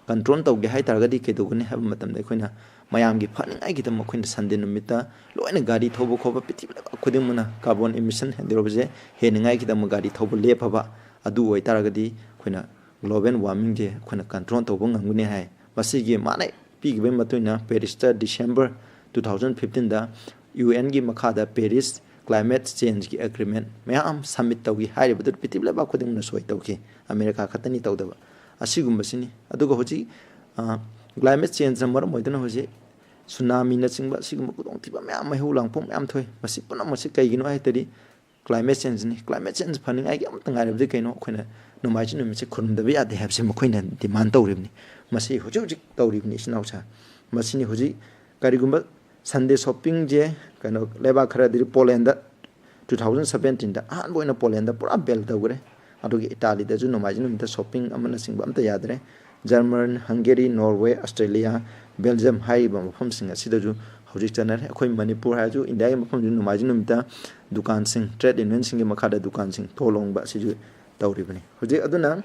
control ꯇꯧꯒꯦ ꯍꯥꯏ ꯇꯥꯔꯒꯗꯤ ꯀꯩꯗꯧꯒꯅꯤ ꯍꯥꯏꯕ ꯃꯇꯝꯗ ꯑꯩꯈꯣꯏꯅ ꯃꯌꯥꯝꯒꯤ ꯐꯅꯤꯡꯉꯥꯏꯒꯤꯗꯃꯛ ꯑꯩꯈꯣꯏꯅ Sunday ꯅꯨꯃꯤꯠꯇ ꯂꯣꯏꯅ ꯒꯥꯔꯤ ꯊꯧꯕ ꯈꯣꯠꯄ ꯄ꯭ꯔꯤꯊꯤꯕꯤ ꯂꯩꯕꯥꯛ ꯈꯨꯗꯤꯡꯃꯛꯅ carbon emission ꯍꯟꯊꯔꯕꯁꯦ ꯍꯦꯟꯅꯤꯡꯉꯥꯏꯒꯤꯗꯃꯛ ꯒꯥꯔꯤ ꯊꯧꯕ ꯂꯦꯞꯄꯕ, ꯑꯗꯨ ꯑꯣꯏꯇꯥꯔꯒꯗꯤ ꯑꯩꯈꯣꯏꯅ global warming ꯁꯦ ꯑꯩꯈꯣꯏꯅ control ꯇꯧꯕ ꯉꯝꯒꯅꯤ ꯍꯥꯏ꯫ ꯃꯁꯤꯒꯤ ꯃꯥꯅ ꯄꯤꯈꯤꯕꯒꯤ ꯃꯇꯨꯡ ꯏꯟꯅ Paris ꯇ December two thousand fifteen ꯗ U N ꯒꯤ ꯃꯈꯥꯗ Paris Climate Change ꯒꯤ agreement ꯃꯌꯥꯝ submit ꯇꯧꯈꯤ꯫ ꯍꯥꯏꯔꯤꯕꯗꯨ ꯄ꯭ꯔꯤꯊꯤꯕꯤ ꯂꯩꯕꯥꯛ ꯈꯨꯗꯤꯡꯃꯛꯅ ꯁꯣꯏ ꯇꯧꯈꯤ, ꯑꯃꯦꯔꯤꯀꯥ ꯈꯛꯇꯅꯤ ꯇꯧꯗꯕ꯫ ꯑꯁꯤꯒꯨꯝꯕꯁꯤꯅꯤ꯫ ꯑꯗꯨꯒ ꯍꯧꯖꯤꯛ, ꯑ, climate change ꯅ ꯃꯔꯝ ꯑꯣꯏꯗꯨꯅ ꯍꯧꯖꯤꯛ tsunami ꯅꯆꯤꯡꯕ ꯑꯁꯤꯒꯨꯝꯕ ꯈꯨꯗꯣꯡꯊꯤꯕ ꯃꯌꯥꯝ, ꯃꯩꯍꯧ ꯂꯥꯡꯄꯣꯛ ꯃꯌꯥꯝ ꯊꯣꯛꯏ꯫ ꯃꯁꯤ ꯄꯨꯝꯅꯃꯛꯁꯤ ꯀꯩꯒꯤꯅꯣ ꯍꯥꯏ ꯇꯥꯔꯗꯤ climate change ꯅꯤ꯫ Climate change ꯐꯅꯤꯡꯉꯥꯏꯒꯤ ꯑꯃꯠꯇ ꯉꯥꯏꯔꯕꯗꯤ ꯀꯩꯅꯣ? ꯑꯩꯈꯣꯏꯅ ꯅꯣꯡꯃꯥꯏꯖꯤꯡ ꯅꯨꯃꯤꯠꯁꯦ ꯈꯨꯔꯨꯝꯗꯕ ꯌꯥꯗꯦ ꯍꯥꯏꯕꯁꯦ ꯃꯈꯣꯏꯅ demand ꯇꯧꯔꯤꯕꯅꯤ꯫ ꯃꯁꯤ ꯍꯧꯖꯤꯛ ꯍꯧꯖꯤꯛ ꯇꯧꯔꯤꯕꯅꯤ, ꯏꯆꯤꯟ ꯏꯅꯥꯎꯁꯦ꯫ ꯃꯁꯤꯅꯤ ꯍꯧꯖꯤꯛ ꯀꯔꯤꯒꯨꯝꯕ Sunday shopping ꯁꯦ ꯀꯩꯅꯣ, ꯂꯩꯕꯥꯛ ꯈꯔꯗꯤ Poland ꯗ two thousand seventeen ꯗ ꯑꯍꯥꯟꯕ ꯑꯣꯏꯅ Poland ꯗ ꯄꯨꯔꯥ ban ꯇꯧꯈ꯭ꯔꯦ꯫ ꯑꯗꯨꯒꯤ Italy ꯗꯁꯨ ꯅꯣꯡꯃꯥꯏꯖꯤꯡ ꯅꯨꯃꯤꯠꯇ shopping ꯑꯃꯅꯆꯤꯡꯕ ꯑꯝꯇ ꯌꯥꯗ꯭ꯔꯦ꯫ German, Hungary, Norway, Australia, Belgium ꯍꯥꯏꯔꯤꯕ ꯃꯐꯝꯁꯤꯡ ꯑꯁꯤꯗꯁꯨ ꯍꯧꯖꯤꯛ ꯆꯠꯅꯔꯦ꯫ ꯑꯩꯈꯣꯏ ꯃꯅꯤꯄꯨꯔ ꯍꯥꯏꯔꯁꯨ ꯏꯟꯗꯤꯌꯥꯒꯤ ꯃꯐꯝꯁꯤ ꯅꯣꯡꯃꯥꯏꯖꯤꯡ ꯅꯨꯃꯤꯠꯇ ꯗꯨꯀꯥꯟꯁꯤꯡ, trade union ꯁꯤꯡꯒꯤ ꯃꯈꯥꯗ ꯗꯨꯀꯥꯟꯁꯤꯡ ꯊꯣꯡ ꯂꯣꯟꯕ ꯑꯁꯤꯁꯨ ꯇꯧꯔꯤꯕꯅꯤ꯫ ꯍꯧꯖꯤꯛ ꯑꯗꯨꯅ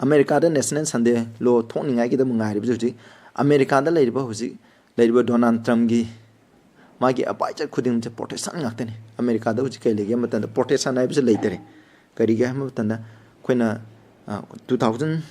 ꯑꯃꯦꯔꯤꯀꯥꯗ National Sunday Law ꯊꯣꯛꯅꯤꯡꯉꯥꯏꯒꯤꯗꯃꯛ ꯉꯥꯏꯔꯤꯕꯁꯤ ꯍꯧꯖꯤꯛ ꯑꯃꯦꯔꯤꯀꯥꯗ ꯂꯩꯔꯤꯕ, ꯍꯧꯖꯤꯛ ꯂꯩꯔꯤꯕ ꯗꯣꯅꯥꯜꯗ ꯇ꯭ꯔꯝꯞꯀꯤ ꯃꯥꯒꯤ advisor ꯈꯨꯗꯤꯡꯃꯛꯁꯦ Protestant ꯉꯥꯛꯇꯅꯤ꯫ ꯑꯃꯦꯔꯤꯀꯥꯗ ꯍꯧꯖꯤꯛ ꯀꯩ ꯂꯩꯒꯦ ꯍꯥꯏꯕ ꯃꯇꯝꯗ Protestant ꯍꯥꯏꯕꯁꯤ ꯂꯩꯇꯔꯦ꯫ ꯀꯔꯤꯒꯤ ꯍꯥꯏꯕ ꯃꯇꯝꯗ ꯑꯩꯈꯣꯏꯅ, ꯑ, two thousand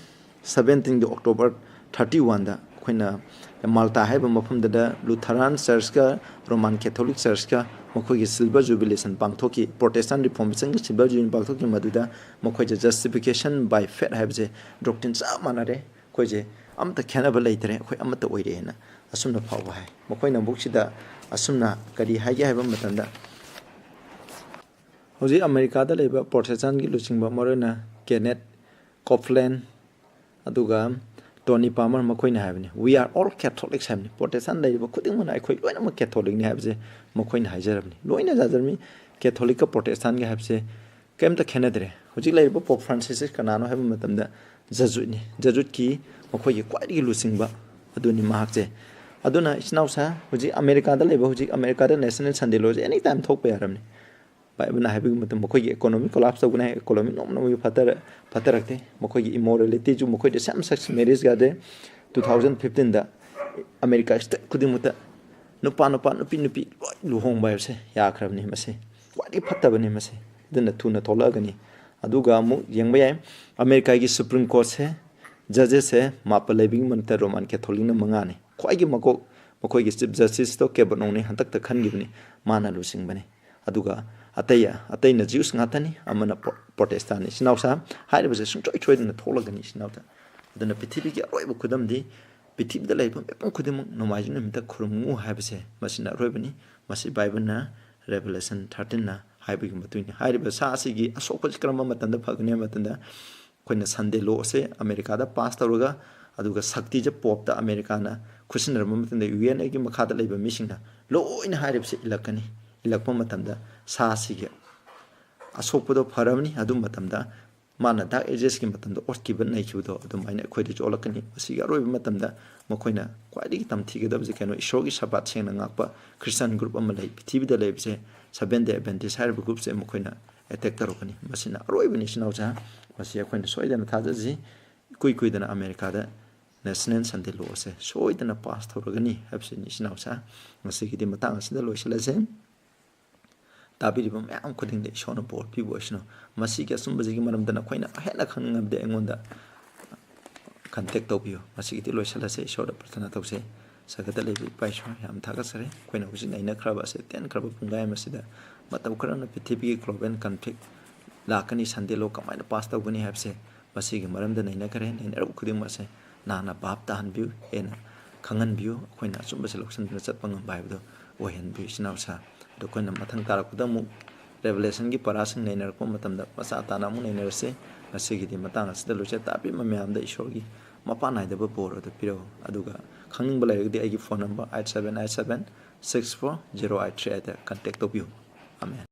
seventeen ꯒꯤ October thirty one ꯗ ꯑꯩꯈꯣꯏꯅ ꯃꯥꯜꯇꯥ ꯍꯥꯏꯕ ꯃꯐꯝꯗꯨꯗ Lutheran Church ꯀ Roman Catholic Church ꯀ ꯃꯈꯣꯏꯒꯤ silver jubilee ꯁꯟ ꯄꯥꯡꯊꯣꯛꯈꯤ꯫ Protestant Reformation ꯒꯤ silver jubilee ꯄꯥꯡꯊꯣꯛꯈꯤ꯫ ꯃꯗꯨꯗ ꯃꯈꯣꯏꯁꯦ justification by faith ꯍꯥꯏꯕꯁꯦ doctrine ꯆꯞ ꯃꯥꯟꯅꯔꯦ꯫ ꯑꯩꯈꯣꯏꯁꯦ ꯑꯃꯠꯇ ꯈꯦꯠꯅꯕ ꯂꯩꯇ꯭ꯔꯦ, ꯑꯩꯈꯣꯏ ꯑꯃꯠꯇ ꯑꯣꯏꯔꯦꯅ ꯑꯁꯨꯝꯅ ꯐꯥꯎꯕ ꯍꯥꯏ꯫ ꯃꯈꯣꯏꯅ ꯑꯃꯨꯛ ꯁꯤꯗ ꯑꯁꯨꯝꯅ ꯀꯔꯤ ꯍꯥꯏꯒꯦ ꯍꯥꯏꯕ ꯃꯇꯝꯗ, ꯍꯧꯖꯤꯛ ꯑꯃꯦꯔꯤꯀꯥꯗ ꯂꯩꯕ ꯄ꯭ꯔꯣꯇꯦꯁꯇꯥꯟꯒꯤ ꯂꯨꯆꯤꯡꯕ, ꯃꯔꯨꯑꯣꯏꯅ ꯀꯦꯅꯦꯠ ꯀꯣꯞꯂꯦꯟ, ꯑꯗꯨꯒ ꯇꯣꯅꯤ ꯄꯥꯃꯔ, ꯃꯈꯣꯏꯅ ꯍꯥꯏꯕꯅꯤ, "We are all Catholics" ꯍꯥꯏꯕꯅꯤ꯫ ꯄ꯭ꯔꯣꯇꯦꯁꯇꯥꯟ ꯂꯩꯔꯤꯕ ꯈꯨꯗꯤꯡꯃꯛꯅ ꯑꯩꯈꯣꯏ ꯂꯣꯏꯅꯃꯛ ꯀꯦꯊꯣꯂꯤꯛꯅꯤ ꯍꯥꯏꯕꯁꯦ ꯃꯈꯣꯏꯅ ꯍꯥꯏꯖꯔꯕꯅꯤ꯫ ꯂꯣꯏꯅ ꯌꯥꯖꯔꯝꯃꯤ꯫ ꯀꯦꯊꯣꯂꯤꯛꯀ ꯄ꯭ꯔꯣꯇꯦꯁꯇꯥꯟꯒ ꯍꯥꯏꯕꯁꯦ ꯀꯔꯤꯝꯇ ꯈꯦꯠꯅꯗ꯭ꯔꯦ꯫ ꯍꯧꯖꯤꯛ ꯂꯩꯔꯤꯕ ꯄꯣꯞ ꯐ꯭ꯔꯥꯟꯁꯤꯁ ꯀꯅꯥꯅꯣ ꯍꯥꯏꯕ ꯃꯇꯝꯗ ꯖꯖꯨꯠꯅꯤ꯫ ꯖꯖꯨꯠꯀꯤ ꯃꯈꯣꯏꯒꯤ ꯈ꯭ꯋꯥꯏꯗꯒꯤ ꯂꯨꯆꯤꯡꯕ ꯑꯗꯨꯅꯤ ꯃꯍꯥꯛꯁꯦ꯫ ꯑꯗꯨꯅ ꯏꯆꯤꯟ ꯏꯅꯥꯎꯁꯥ, ꯍꯧꯖꯤꯛ ꯑꯃꯦꯔꯤꯀꯥꯗ ꯂꯩꯕ, ꯍꯧꯖꯤꯛ ꯑꯃꯦꯔꯤꯀꯥꯗ ꯅꯦꯁꯅꯦꯜ ꯁꯟꯗꯦ ꯂꯣꯁꯦ ꯑꯦꯅꯤ ꯇꯥꯏꯝ ꯊꯣꯛꯄ ꯌꯥꯔꯕꯅꯤ꯫ ꯕꯥꯏꯕꯜꯅ ꯍꯥꯏꯕꯒꯤ ꯃꯇꯝ ꯃꯈꯣꯏꯒꯤ ꯏꯀꯣꯅꯣꯃꯤ ꯀꯣꯂꯥꯞꯁ ꯇꯧꯒꯅꯤ ꯍꯥꯏ, ꯏꯀꯣꯅꯣꯃꯤ ꯅꯣꯡꯃ ꯅꯣꯡꯃꯒꯤ ꯐꯠꯇꯔ-, ꯐꯠꯇꯔꯛꯇꯦ꯫ ꯃꯈꯣꯏꯒꯤ ꯏꯃꯣꯔꯦꯂꯤꯇꯤꯁꯨ, ꯃꯈꯣꯏꯗ ꯁꯦꯝ ꯁꯦꯛꯁ ꯃꯦꯔꯤꯖ ꯌꯥꯗꯦ꯫ ꯇꯨ ꯊꯥꯎꯖꯟ ꯐꯤꯐꯇꯤꯟꯗ ꯑꯃꯦꯔꯤꯀꯥ ꯁ꯭ꯇꯦꯠ ꯈꯨꯗꯤꯡꯃꯛꯇ ꯅꯨꯄꯥ ꯅꯨꯄꯥ, ꯅꯨꯄꯤ ꯅꯨꯄꯤ ꯂꯣꯏ ꯂꯨꯍꯣꯡꯕ ꯍꯥꯏꯕꯁꯦ ꯌꯥꯈ꯭ꯔꯕꯅꯤ꯫ ꯃꯁꯤ ꯈ꯭ꯋꯥꯏꯗꯒꯤ ꯐꯠꯇꯕꯅꯤ꯫ ꯃꯁꯤ ꯑꯗꯨꯅ ꯊꯨꯅ ꯊꯣꯛꯂꯛꯑꯒꯅꯤ꯫ ꯑꯗꯨꯒ ꯑꯃꯨꯛ ꯌꯦꯡꯕ ꯌꯥꯏ, ꯑꯃꯦꯔꯤꯀꯥꯒꯤ ꯁꯨꯄ꯭ꯔꯤꯝ ꯀꯣꯔꯠꯁꯦ, ꯖꯖꯦꯁꯁꯦ ꯃꯥꯄꯜ ꯂꯩꯕꯒꯤ ꯃꯔꯛꯇ ꯔꯣꯃꯥꯟ ꯀꯦꯊꯣꯂꯤꯛꯅ ꯃꯉꯥꯅꯤ꯫ ꯈ꯭ꯋꯥꯏꯒꯤ ꯃꯀꯣꯛ, ꯃꯈꯣꯏꯒꯤ ꯆꯤꯐ ꯖꯁꯇꯤꯁꯇꯣ ꯀꯦꯕꯅꯣꯡꯅꯤ, ꯍꯟꯗꯛꯇ ꯈꯟꯈꯤꯕꯅꯤ, ꯃꯥꯅ ꯂꯨꯆꯤꯡꯕꯅꯤ꯫ ꯑꯗꯨꯒ ꯑꯇꯩ, ꯑꯇꯩꯅ ꯖ꯭ꯌꯨꯁ ꯉꯥꯛꯇꯅꯤ, ꯑꯃꯅ ꯄ꯭ꯔꯣ-, ꯄ꯭ꯔꯣꯇꯦꯁꯇꯥꯟꯅꯤ꯫ ꯏꯆꯤꯟ ꯏꯅꯥꯎꯁꯥ, ꯍꯥꯏꯔꯤꯕꯁꯦ ꯁꯨꯡꯁꯣꯏ ꯁꯣꯏꯗꯅ ꯊꯣꯛꯂꯒꯅꯤ꯫ ꯏꯆꯤꯟ ꯏꯅꯥꯎꯁꯥ, ꯑꯗꯨꯅ ꯄ꯭ꯔꯤꯊꯤꯕꯤꯒꯤ ꯑꯔꯣꯏꯕ ꯈꯨꯗꯝꯗꯤ, ꯄ꯭ꯔꯤꯊꯤꯕꯤꯗ ꯂꯩꯔꯤꯕ ꯃꯤꯄꯨꯝ ꯈꯨꯗꯤꯡꯃꯛ ꯅꯣꯡꯃꯥꯏꯖꯤꯡ ꯅꯨꯃꯤꯠꯇ ꯈꯨꯔꯨꯝꯃꯨ ꯍꯥꯏꯕꯁꯦ ꯃꯁꯤꯅ ꯑꯔꯣꯏꯕꯅꯤ꯫ ꯃꯁꯤ ꯕꯥꯏꯕꯜꯅ, ꯔꯦꯚꯦꯂꯦꯁꯟ ꯊꯥꯔꯇꯤꯟꯅ ꯍꯥꯏꯕꯒꯤ ꯃꯇꯨꯡ ꯏꯟꯅ꯫ ꯍꯥꯏꯔꯤꯕ ꯁꯥ ꯑꯁꯤꯒꯤ ꯑꯁꯣꯛꯄꯁꯤ ꯀꯔꯝꯕ ꯃꯇꯝꯗ ꯐꯒꯅꯤ ꯍꯥꯏꯕ ꯃꯇꯝꯗ, ꯑꯩꯈꯣꯏꯅ ꯁꯟꯗꯦ ꯂꯣ ꯑꯁꯦ ꯑꯃꯦꯔꯤꯀꯥꯗ ꯄꯥꯁ ꯇꯧꯔꯒ, ꯑꯗꯨꯒ ꯁꯛꯇꯤꯁꯦ ꯄꯣꯞꯇ ꯑꯃꯦꯔꯤꯀꯥꯅ ꯈꯨꯠꯁꯤꯟꯅꯔꯕ ꯃꯇꯝꯗ, ꯌꯨ ꯑꯦꯟ ꯑꯦꯒꯤ ꯃꯈꯥꯗ ꯂꯩꯕ ꯃꯤꯁꯤꯡꯅ ꯂꯣꯏꯅ ꯍꯥꯏꯔꯤꯕꯁꯦ ꯏꯜꯂꯛꯀꯅꯤ꯫ ꯏꯜꯂꯛꯄ ꯃꯇꯝꯗ ꯁꯥ ꯑꯁꯤꯒꯤ ꯑꯁꯣꯛꯄꯗꯣ ꯐꯔꯝꯅꯤ꯫ ꯑꯗꯨ ꯃꯇꯝꯗ ꯃꯥꯅ ꯗꯥꯔꯛ ꯑꯦꯖꯦꯁꯀꯤ ꯃꯇꯝꯗ ꯑꯣꯠꯈꯤꯕ ꯅꯩꯈꯤꯕꯗꯣ ꯑꯗꯨꯃꯥꯏꯅ ꯑꯩꯈꯣꯏꯗꯁꯨ ꯑꯣꯜꯂꯛꯀꯅꯤ꯫ ꯃꯁꯤꯒꯤ ꯑꯔꯣꯏꯕ ꯃꯇꯝꯗ ꯃꯈꯣꯏꯅ ꯈ꯭ꯋꯥꯏꯗꯒꯤ ꯇꯝꯊꯤꯒꯗꯕꯁꯦ ꯀꯩꯅꯣ? ꯏꯁꯣꯔꯒꯤ ꯁꯕꯥꯠ ꯁꯦꯡꯅ ꯉꯥꯛꯄ ꯈ꯭ꯔꯤꯁꯇꯥꯟ ꯒ꯭ꯔꯨꯞ ꯑꯃ ꯂꯩ ꯄ꯭ꯔꯤꯊꯤꯕꯤꯗ ꯂꯩꯕꯁꯦ, ꯁꯚꯦꯟ ꯗꯦ ꯑꯦꯗꯚꯦꯟꯇꯤꯁ ꯍꯥꯏꯔꯤꯕ ꯒ꯭ꯔꯨꯞꯁꯦ ꯃꯈꯣꯏꯅ ꯑꯦꯇꯦꯛ ꯇꯧꯔꯛꯀꯅꯤ꯫ ꯃꯁꯤꯅ ꯑꯔꯣꯏꯕꯅꯤ, ꯏꯆꯤꯟ ꯏꯅꯥꯎꯁꯥ꯫ ꯃꯁꯤ ꯑꯩꯈꯣꯏꯅ ꯁꯣꯏꯗꯅ ꯊꯥꯖꯁꯤ꯫ ꯏꯀꯨꯏ ꯀꯨꯏꯗꯅ ꯑꯃꯦꯔꯤꯀꯥꯗ ꯅꯦꯁꯅꯦꯜ ꯁꯟꯗꯦ ꯂꯣ ꯑꯁꯦ ꯁꯣꯏꯗꯅ ꯄꯥꯁ ꯇꯧꯔꯒꯅꯤ ꯍꯥꯏꯕꯁꯤꯅꯤ, ꯏꯆꯤꯟ ꯏꯅꯥꯎꯁꯥ꯫ ꯉꯁꯤꯒꯤꯗꯤ ꯃꯇꯥꯡ ꯑꯁꯤꯗ ꯂꯣꯏꯁꯤꯜꯂꯁꯦ꯫ ꯇꯥꯕꯤꯔꯤꯕ ꯃꯌꯥꯝ ꯈꯨꯗꯤꯡꯗ ꯏꯁꯣꯔꯅ ꯕꯣꯔ ꯄꯤꯕ ꯑꯣꯏꯁꯅꯨ꯫ ꯃꯁꯤꯒꯤ ꯑꯆꯨꯝꯕꯁꯤꯒꯤ ꯃꯔꯝꯗ ꯅꯈꯣꯏꯅ ꯍꯦꯟꯅ ꯈꯪꯅꯤꯡꯉꯕꯗꯤ ꯑꯩꯉꯣꯟꯗ ꯀꯟꯇꯦꯛ ꯇꯧꯕꯤꯌꯨ꯫ ꯉꯁꯤꯒꯤꯗꯤ ꯂꯣꯏꯁꯤꯜꯂꯁꯦ꯫ ꯏꯁꯣꯔꯗ ꯄ꯭ꯔꯊꯅꯥ ꯇꯧꯁꯦ꯫ ꯁꯒꯠꯇ ꯂꯩꯕ ꯏꯄꯥ ꯏꯁꯣꯔ, ꯌꯥꯝ ꯊꯥꯒꯠꯆꯔꯤ꯫ ꯑꯩꯈꯣꯏꯅ ꯍꯧꯖꯤꯛ ꯅꯩꯅꯈ꯭ꯔꯕ ꯑꯁꯦ ꯇꯦꯟꯈ꯭ꯔꯕ ꯄꯨꯡꯈꯥꯏ ꯑꯃ ꯑꯁꯤꯗ ꯃꯇꯧ ꯀꯔꯝꯅ ꯄ꯭ꯔꯤꯊꯤꯕꯤꯒꯤ ꯒ꯭ꯂꯣꯕꯦꯜ ꯀꯟꯐ꯭ꯂꯤꯛ ꯂꯥꯛꯀꯅꯤ, ꯁꯟꯗꯦ ꯂꯣ ꯀꯃꯥꯏꯅ ꯄꯥꯁ ꯇꯧꯒꯅꯤ ꯍꯥꯏꯕꯁꯦ ꯃꯁꯤꯒꯤ ꯃꯔꯝꯗ ꯅꯩꯅꯈ꯭ꯔꯦ꯫ ꯅꯩꯅꯔꯕ ꯈꯨꯗꯤꯡꯃꯛ ꯑꯁꯦ ꯅꯍꯥꯛꯅ ꯚꯥꯞ ꯇꯥꯍꯟꯕꯤꯌꯨ, ꯍꯦꯟꯅ ꯈꯪꯍꯟꯕꯤꯌꯨ, ꯑꯩꯈꯣꯏꯅ ꯑꯆꯨꯝꯕꯁꯦ ꯂꯧꯁꯤꯟꯗꯨꯅ ꯆꯠꯄ ꯉꯝꯕ ꯍꯥꯏꯕꯗꯣ ꯑꯣꯏꯍꯟꯕꯤꯌꯨ, ꯏꯆꯤꯟ ꯏꯅꯥꯎꯁꯥ꯫ ꯑꯗꯣ ꯑꯩꯈꯣꯏꯅ ꯃꯊꯪ ꯇꯥꯔꯛꯄꯗ ꯑꯃꯨꯛ Revelation ꯒꯤ ꯄꯔꯥꯁꯤꯡ ꯅꯩꯅꯔꯛꯄ ꯃꯇꯝꯗ ꯃꯆꯥ ꯇꯥꯅ ꯑꯃꯨꯛ ꯅꯩꯅꯔꯁꯤ꯫ ꯉꯁꯤꯒꯤꯗꯤ ꯃꯇꯥꯡ ꯑꯁꯤꯗ ꯂꯣꯏꯁꯤꯜꯂꯦ꯫ ꯇꯥꯕꯤꯕ ꯃꯌꯥꯝꯗ ꯏꯁꯣꯔꯒꯤ ꯃꯄꯥꯟ ꯅꯥꯏꯗꯕ ꯕꯣꯔ ꯑꯗꯨ ꯄꯤꯔꯛꯎ꯫ ꯑꯗꯨꯒ ꯈꯪꯅꯤꯡꯕ ꯂꯩꯔꯒꯗꯤ ꯑꯩꯒꯤ phone number eight seven eight seven six four zero eight three eight ꯗ contact ꯇꯧꯕꯤꯌꯨ꯫ ꯑꯃꯦꯟ꯫